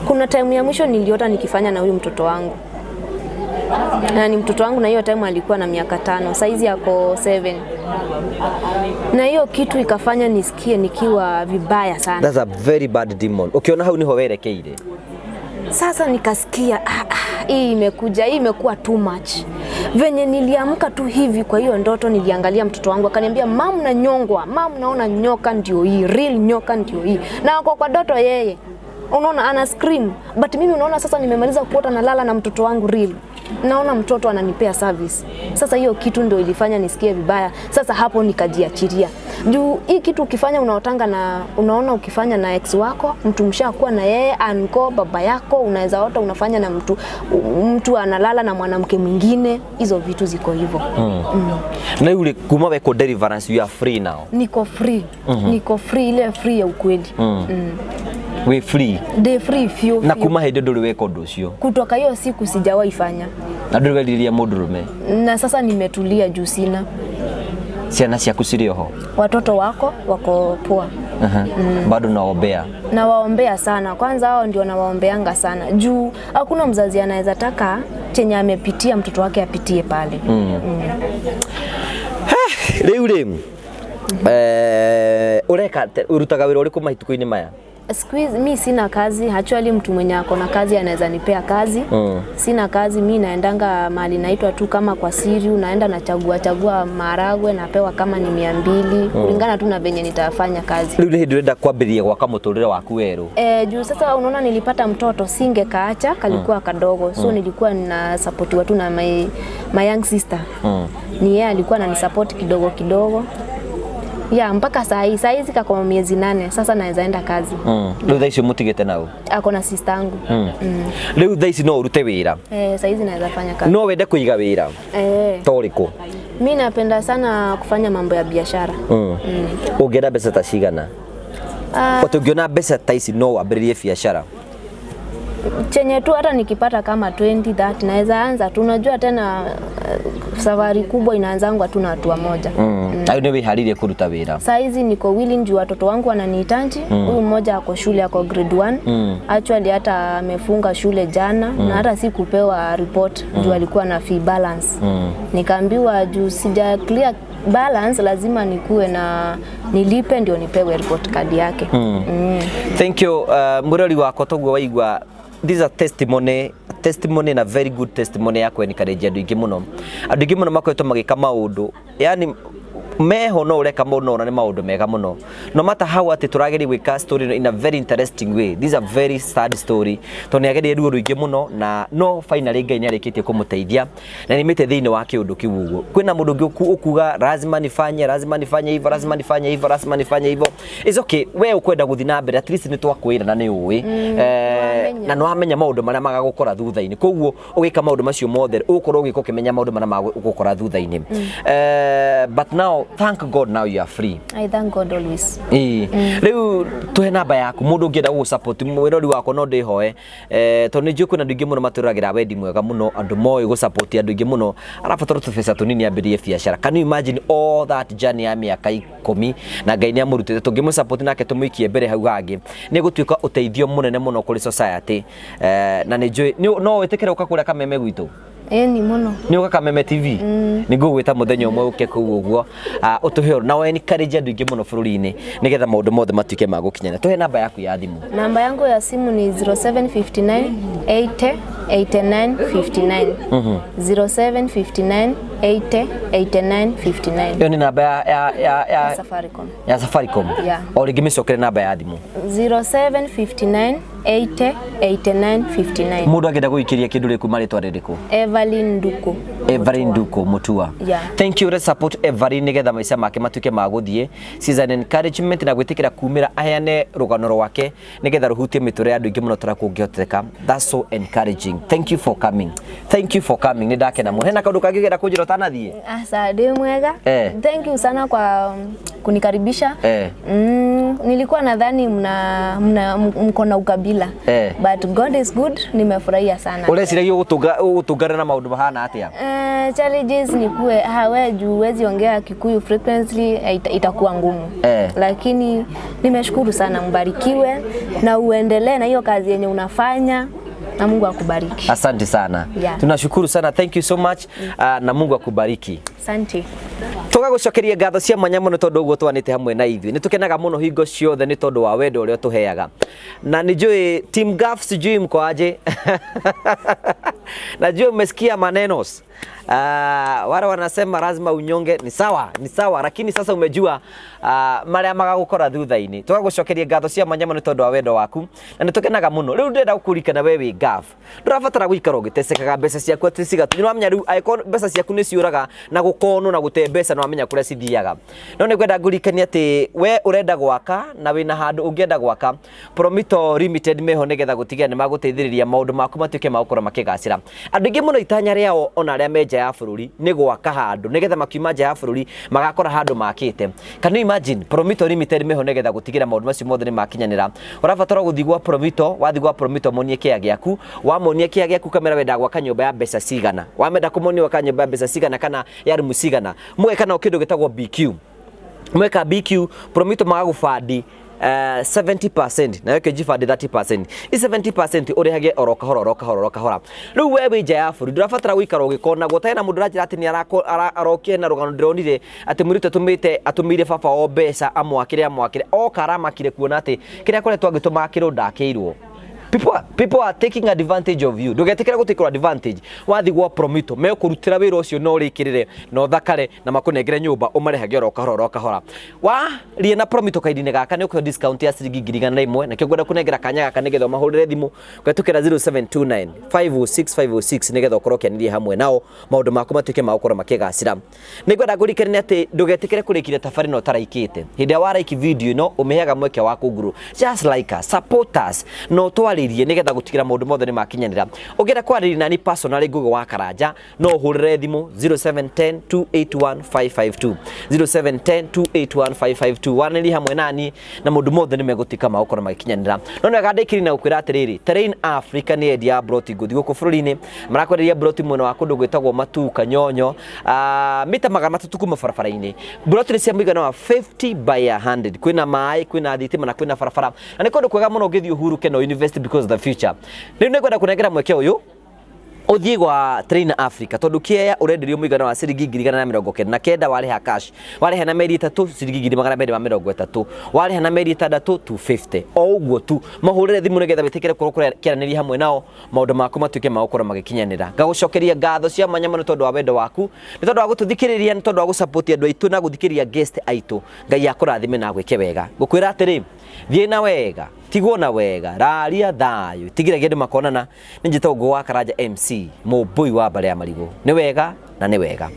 Kuna time ya mwisho niliota nikifanya na huyu mtoto wangu, na ni mtoto wangu, na hiyo time alikuwa na miaka 5, saizi ako 7, na hiyo kitu ikafanya nisikie nikiwa vibaya sana. That's a very bad demon. Ukiona hau niho werekeire. Sasa nikasikia hii imekuja, hii imekuwa too much. Venye niliamka tu hivi kwa hiyo ndoto, niliangalia mtoto wangu akaniambia, "Mam, nanyongwa, mam, naona nyoka ndio hii, real nyoka ndio hii." Na ako kwa ndoto yeye. Unaona ana scream, but mimi unaona sasa nimemaliza kuota nalala na mtoto wangu real. Naona mtoto ananipea service. Sasa hiyo kitu ndio ilifanya nisikie vibaya. Sasa hapo nikajiachilia. Juu hii kitu ukifanya unaotanga na unaona ukifanya na ex wako, mtu mshakuwa na yeye, anko baba yako, unaweza ota unafanya na mtu analala na mwanamke mwingine, hizo vitu ziko hivyo. Na rĩu rĩ, kuma wekwo deliverance you are free now? Niko free. Niko free, ile free ya ukweli. Wĩ free? Day free fio. Na Fio. kuma hĩndĩ ndũrĩ weka ũndũ ũcio? Kutoka hiyo siku sijawahi fanya. Na ndũrĩ werirĩria mũndũrũme? Na sasa nimetulia juu sina. Ciana ciaku cirĩ oho? Watoto wako wako poa. Bado naombea? Nawaombea sana. Kwanza hao ndio nawaombeanga sana. Juu hakuna mzazi anaweza taka chenye amepitia mtoto wake apitie pale. Rĩu rĩ, ũreka ũrutaga wĩra ũrĩkũ matukũ-inĩ maya? Siku hizi mi sina kazi. Actually mtu mwenye ako na kazi anaweza nipea kazi. Sina kazi, mi naendanga mahali naitwa tu kama kwa siri, unaenda nachagua chagua maharagwe napewa kama ni 200 kulingana tu na venye nitafanya kazi. Rĩu nĩ hĩndĩ ũrenda kwambĩrĩria gwaka mũtũrĩre waku werũ? E, juu sasa unaona nilipata mtoto singekaacha, kalikuwa kadogo, so nilikuwa ninasupportiwa tu na my young sister. Ni yeye alikuwa ananisupport kidogo kidogo. Ya mpaka saa hii, saa hizi kako miezi 8, sasa naweza enda kazi. Rĩu thaa icio mũtigĩte nau? Ako na sister yangu. Rĩu thaa ici no ũrute wĩra? Eh, saa hizi naweza fanya kazi. No wende kũiga wĩra? Eh, Ta ũrĩkũ? mi napenda sana kufanya mambo ya biashara. Ũngĩenda mbeca ta cigana? Ota ũngĩona mbeca ta ici no wambĩrĩrie biacara? Chenye tu hata nikipata kama 20 30 naweza anza tu. Unajua tena safari kubwa inaanzangwa tu na hatua moja. Rĩu nĩ wĩharĩirie kũruta wĩra? Saa hizi niko willing juu watoto wangu wananihitaji. Huyu mmoja ako shule, ako grade 1. Actually hata amefunga shule jana na hata sikupewa report juu alikuwa na fee balance. Nikaambiwa juu sija clear balance lazima nikuwe na nilipe ndio nipewe report card yake. Thank you, mũrori wakwa, toguo waigua, this is a testimony na very good testimony ya kwenikarenjia andũ aingĩ mũno. Andũ aingĩ mũno makoretwo magĩka maũndũ yani meho no ũreka maũndũ no ona nĩ maũndũ mega mũno, no matter how atĩ tũrageria gwĩka story ĩno in a very interesting way. This is a very sad story tondũ nĩ agereire ruo rũingĩ mũno na no finally Ngai nĩ arĩkĩtie kũmũteithia na nĩmĩte thĩinĩ wa kĩũndũ kĩu ũguo. Kwĩna mũndũ ũngĩ ũkuga lazima nifanye, lazima nifanye hivyo, lazima nifanye hivyo, lazima nifanye hivyo. It's okay, we ũkwenda gũthiĩ na mbere, at least nĩ twakwĩra na nĩ ũĩ, Nĩwamenya. na nĩ wamenya maũndũ marĩa magagũkora thutha-inĩ, koguo ũgĩka maũndũ macio mothe ũgũkorwo ũgĩka ũkĩmenya maũndũ marĩa magũgũkora thutha-inĩ. But now thank God now you are free. I thank God always. Ĩĩ. Rĩu tũhe namba yaku, mũndũ ũngĩenda gũgũ-support, mwĩrori wakwa, no ndĩhoe, tondũ nĩ njũĩ kwĩna andũ aingĩ mũno matũragĩra wendi mwega mũno, andũ moĩ gũ-support andũ aingĩ mũno, arabatara tũbeca tũnini ambĩrĩrie biacara. Can you imagine all that journey ya mĩaka 10 na Ngai nĩ amũrutĩte? Tũngĩmũ-support nake tũmũikie mbere hau hangĩ, nĩ gũtuĩka ũteithio mũnene mũno kũrĩ society. Na nĩ njũĩ no wĩtĩkĩre ũka kũrĩa Kameme gwitũ. Ĩni mũno. Nĩ ũka Kameme TV, nĩ ngũgwĩta mũthenya ũmwe ũke kũu ũguo, ũtũhe na encourage andũ aingĩ mũno bũrũri-inĩ nĩgetha maũndũ mothe matuĩke ma gũkinyana. Tũhe namba yaku ya thimũ. Namba yangu ya simu ni 0759 80 89 59. 0759 80 89 59. Ĩyo nĩ namba ya Safaricom. Ya Safaricom. Yeah. O rĩngĩ mĩcokere namba ya thimũ. 0759 80 89 59. Mũndũ angĩenda gũikĩria kĩndũ rĩ kuma rĩtwa rĩrĩkũ? Evelyn Nduku. Evelyn Nduku Mutua. Yeah. Thank you. Let's support Evelyn nigetha maica make matuĩke ma gũthiĩ. She's an encouragement na gwĩtĩkĩra kumĩra aheane rũgano rwake nigetha rũhutie mĩtũrĩre ya andũ aingĩ mũno tũrĩa kũngĩhoteka. That's so encouraging. Thank you for coming. Thank you for coming. Nĩ ndakena mũno. Hena kaũndũ kangĩ ũngĩenda kũnjĩra ũtanathiĩ? Asa, ndĩ mwega. Thank you sana kwa kunikaribisha. Nilikuwa nadhani mna mko na ukabila. But God is good, nimefurahia sana. Ũreciragia ũgũtũngana na maũndũ mahana atĩa? Challenges ni kuwe we juu huwezi ongea Kikuyu frequently, itakuwa ngumu. Lakini nimeshukuru sana, mbarikiwe na uendelee na hiyo kazi yenye unafanya na Mungu akubariki. Asante sana. Yeah. Tunashukuru sana. Thank you so much. Na Mungu akubariki. Asante. Tũgagũcokeria ngatho cia mwanya mũno tondũ ũguo twanĩte hamwe na ithuĩ. Nĩ tũkenaga mũno hingo ciothe nĩ tondũ wa wendo ũrĩa ũtũheaga. Na nĩ njũĩ Team Gaf, sijui mko aje. Najua umesikia manenos. Wale wanasema lazima unyonge, ni sawa, ni sawa, lakini sasa umejua maria magagukora thutha-inĩ. Tũgagũcokeria ngatho cia mwanya mũno nĩ tondũ wa wendo waku na nĩ tũkenaga mũno. Rĩu ndĩrenda gũkũririkana we wĩ Gaf, ndũrabatara gũikara ũgĩtecekaga mbeca ciaku atĩ cigatũ. Nĩwamenya rĩu angĩkorwo mbeca ciaku nĩ ciũraga na gũkonwo na gũte mbeca, nĩwamenya kũrĩa cithiaga. No nĩ ngwenda ngũririkanie atĩ we ũrenda gwaka na wĩna handũ ũngĩenda gwaka, Promito Limited meho nĩgetha gũtigĩrĩra nĩ magũteithĩrĩria maũndũ maku matuĩke ma gũkorwo makĩgacĩra. Andũ aingĩ mũno itanya rĩao ona arĩa me nja ya bũrũri nĩ gwaka handũ nĩgetha makiuma nja ya bũrũri magakora handũ makĩte. Can you imagine? Promito Limited meho nĩgetha gũtigĩrĩra maũndũ macio mothe nĩ makinyanĩra. Ũrabatara gũthiĩ gwa Promito, wathiĩ gwa Promito monie kĩa gĩaku, wamonia kĩa gĩaku kamera wenda gwaka nyũmba ya mbeca cigana, wamenda kũmonia gwaka nyũmba ya mbeca cigana kana ya rumu cigana, mũgeka nao kĩndũ gĩtagwo BQ. Mweka BQ, Promito magagũbandi 70% nayo kĩnjibandi 30%. I 70% ũrĩhage oro kahora oro kahora oro kahora. Rĩu we wĩ nja ya bũrũri ndũrabatara gũikara ũgĩkonagwo. Ta hena mũndũ ũranjĩra atĩ nĩ arokire na rũgano ndĩronire atĩ mũirĩtu atũmĩire baba o mbeca amwakĩre amwakĩre, oka aramakire kuona atĩ kĩrĩa akoretwo agĩtũma ndakĩirwo. People are taking advantage of you. Ndũgetĩkĩre gũtĩkĩrwo advantage. Wathiĩ gwa Promito mekũrutĩra wĩra ũcio na ũrĩkĩrĩre na ũthakare na makũnengere nyũmba ũmarĩhage oro kahora oro kahora. Waria na Promito kahinda-inĩ gaka nĩ ũkũheo discount ya ciringi 100,000, nakĩo ngwenda kũnengera kanya gaka nĩgetha ũmahũrĩre thimũ kũhetũkĩra 0729 506 506 nĩgetha ũkorwo ũkĩanĩria hamwe nao maũndũ maku matuĩke ma gũkorwo makĩgacĩra. Nĩ ngwenda ngũririkanie atĩ ndũgetĩkĩre kũrĩkĩria tabarĩra ĩno ũtaraikĩte. Hĩndĩ ĩrĩa waraiki video ĩno ũmĩheaga mweke wa kũnguru. Just like us, support us na ũtwarĩrie nĩgetha gũtigĩra maũndũ mothe nĩ makinyanĩra. Ũngĩenda kwarĩria nani personally Ngugi wa Karanja no ũhũrĩre thimũ 0710 281 552, 0710 281 552, waranĩrie hamwe nani na maũndũ mothe nĩ megũtuĩka ma gũkorwo magĩkinyanĩra. No nĩ wega ndĩkĩrie na gũkwĩra atĩrĩrĩ, Terrain Africa nĩ endia ya broti ngũthi gũkũ bũrũri-inĩ, marakwenderia broti mwena wa kũndũ gwĩtagwo Matuka Nyonyo, mita 300 kuma barabara-inĩ. Broti nĩ cia mũigana wa 50 by 100, kwĩna maĩ, kwĩna thitima na kwĩna barabara, na nĩ kũndũ kwega mũno ũngĩthiĩ ũhurũke na invest because of the future. Rĩu nĩ ngwenda kũnengera mweke ũyũ ũthiĩ gwa Train Africa tondũ kĩea ũrenderio mũigana wa ciringi 199,000 warĩha cash, warĩha na mĩeri 3 ciringi 230,000, warĩha na mĩeri 6 250, o ũguo tu. Mahũrĩre thimũ nĩgetha wĩtĩkĩre gũkorwo kĩaranĩria hamwe nao maũndũ maku matuĩke ma gũkorwo magĩkinyanĩra. Ngagũcokeria ngatho cia mwanya mũno tondũ wa wendo waku, nĩ tondũ wa gũtũthikĩrĩria, nĩ tondũ wa gũsupport andũ aitũ na gũthikĩrĩria guest aitũ. Ngai akũrathime na agwĩke wega. Ngũkwĩra atĩrĩ, thiĩ na wega, tigwo na wega, raria thayũ, tigĩragia andũ makonana. Nĩ njĩtagwo Ngugi wa Karanja MC, mũmbũi wa mbare ya marigũ. Nĩ wega na nĩ wega.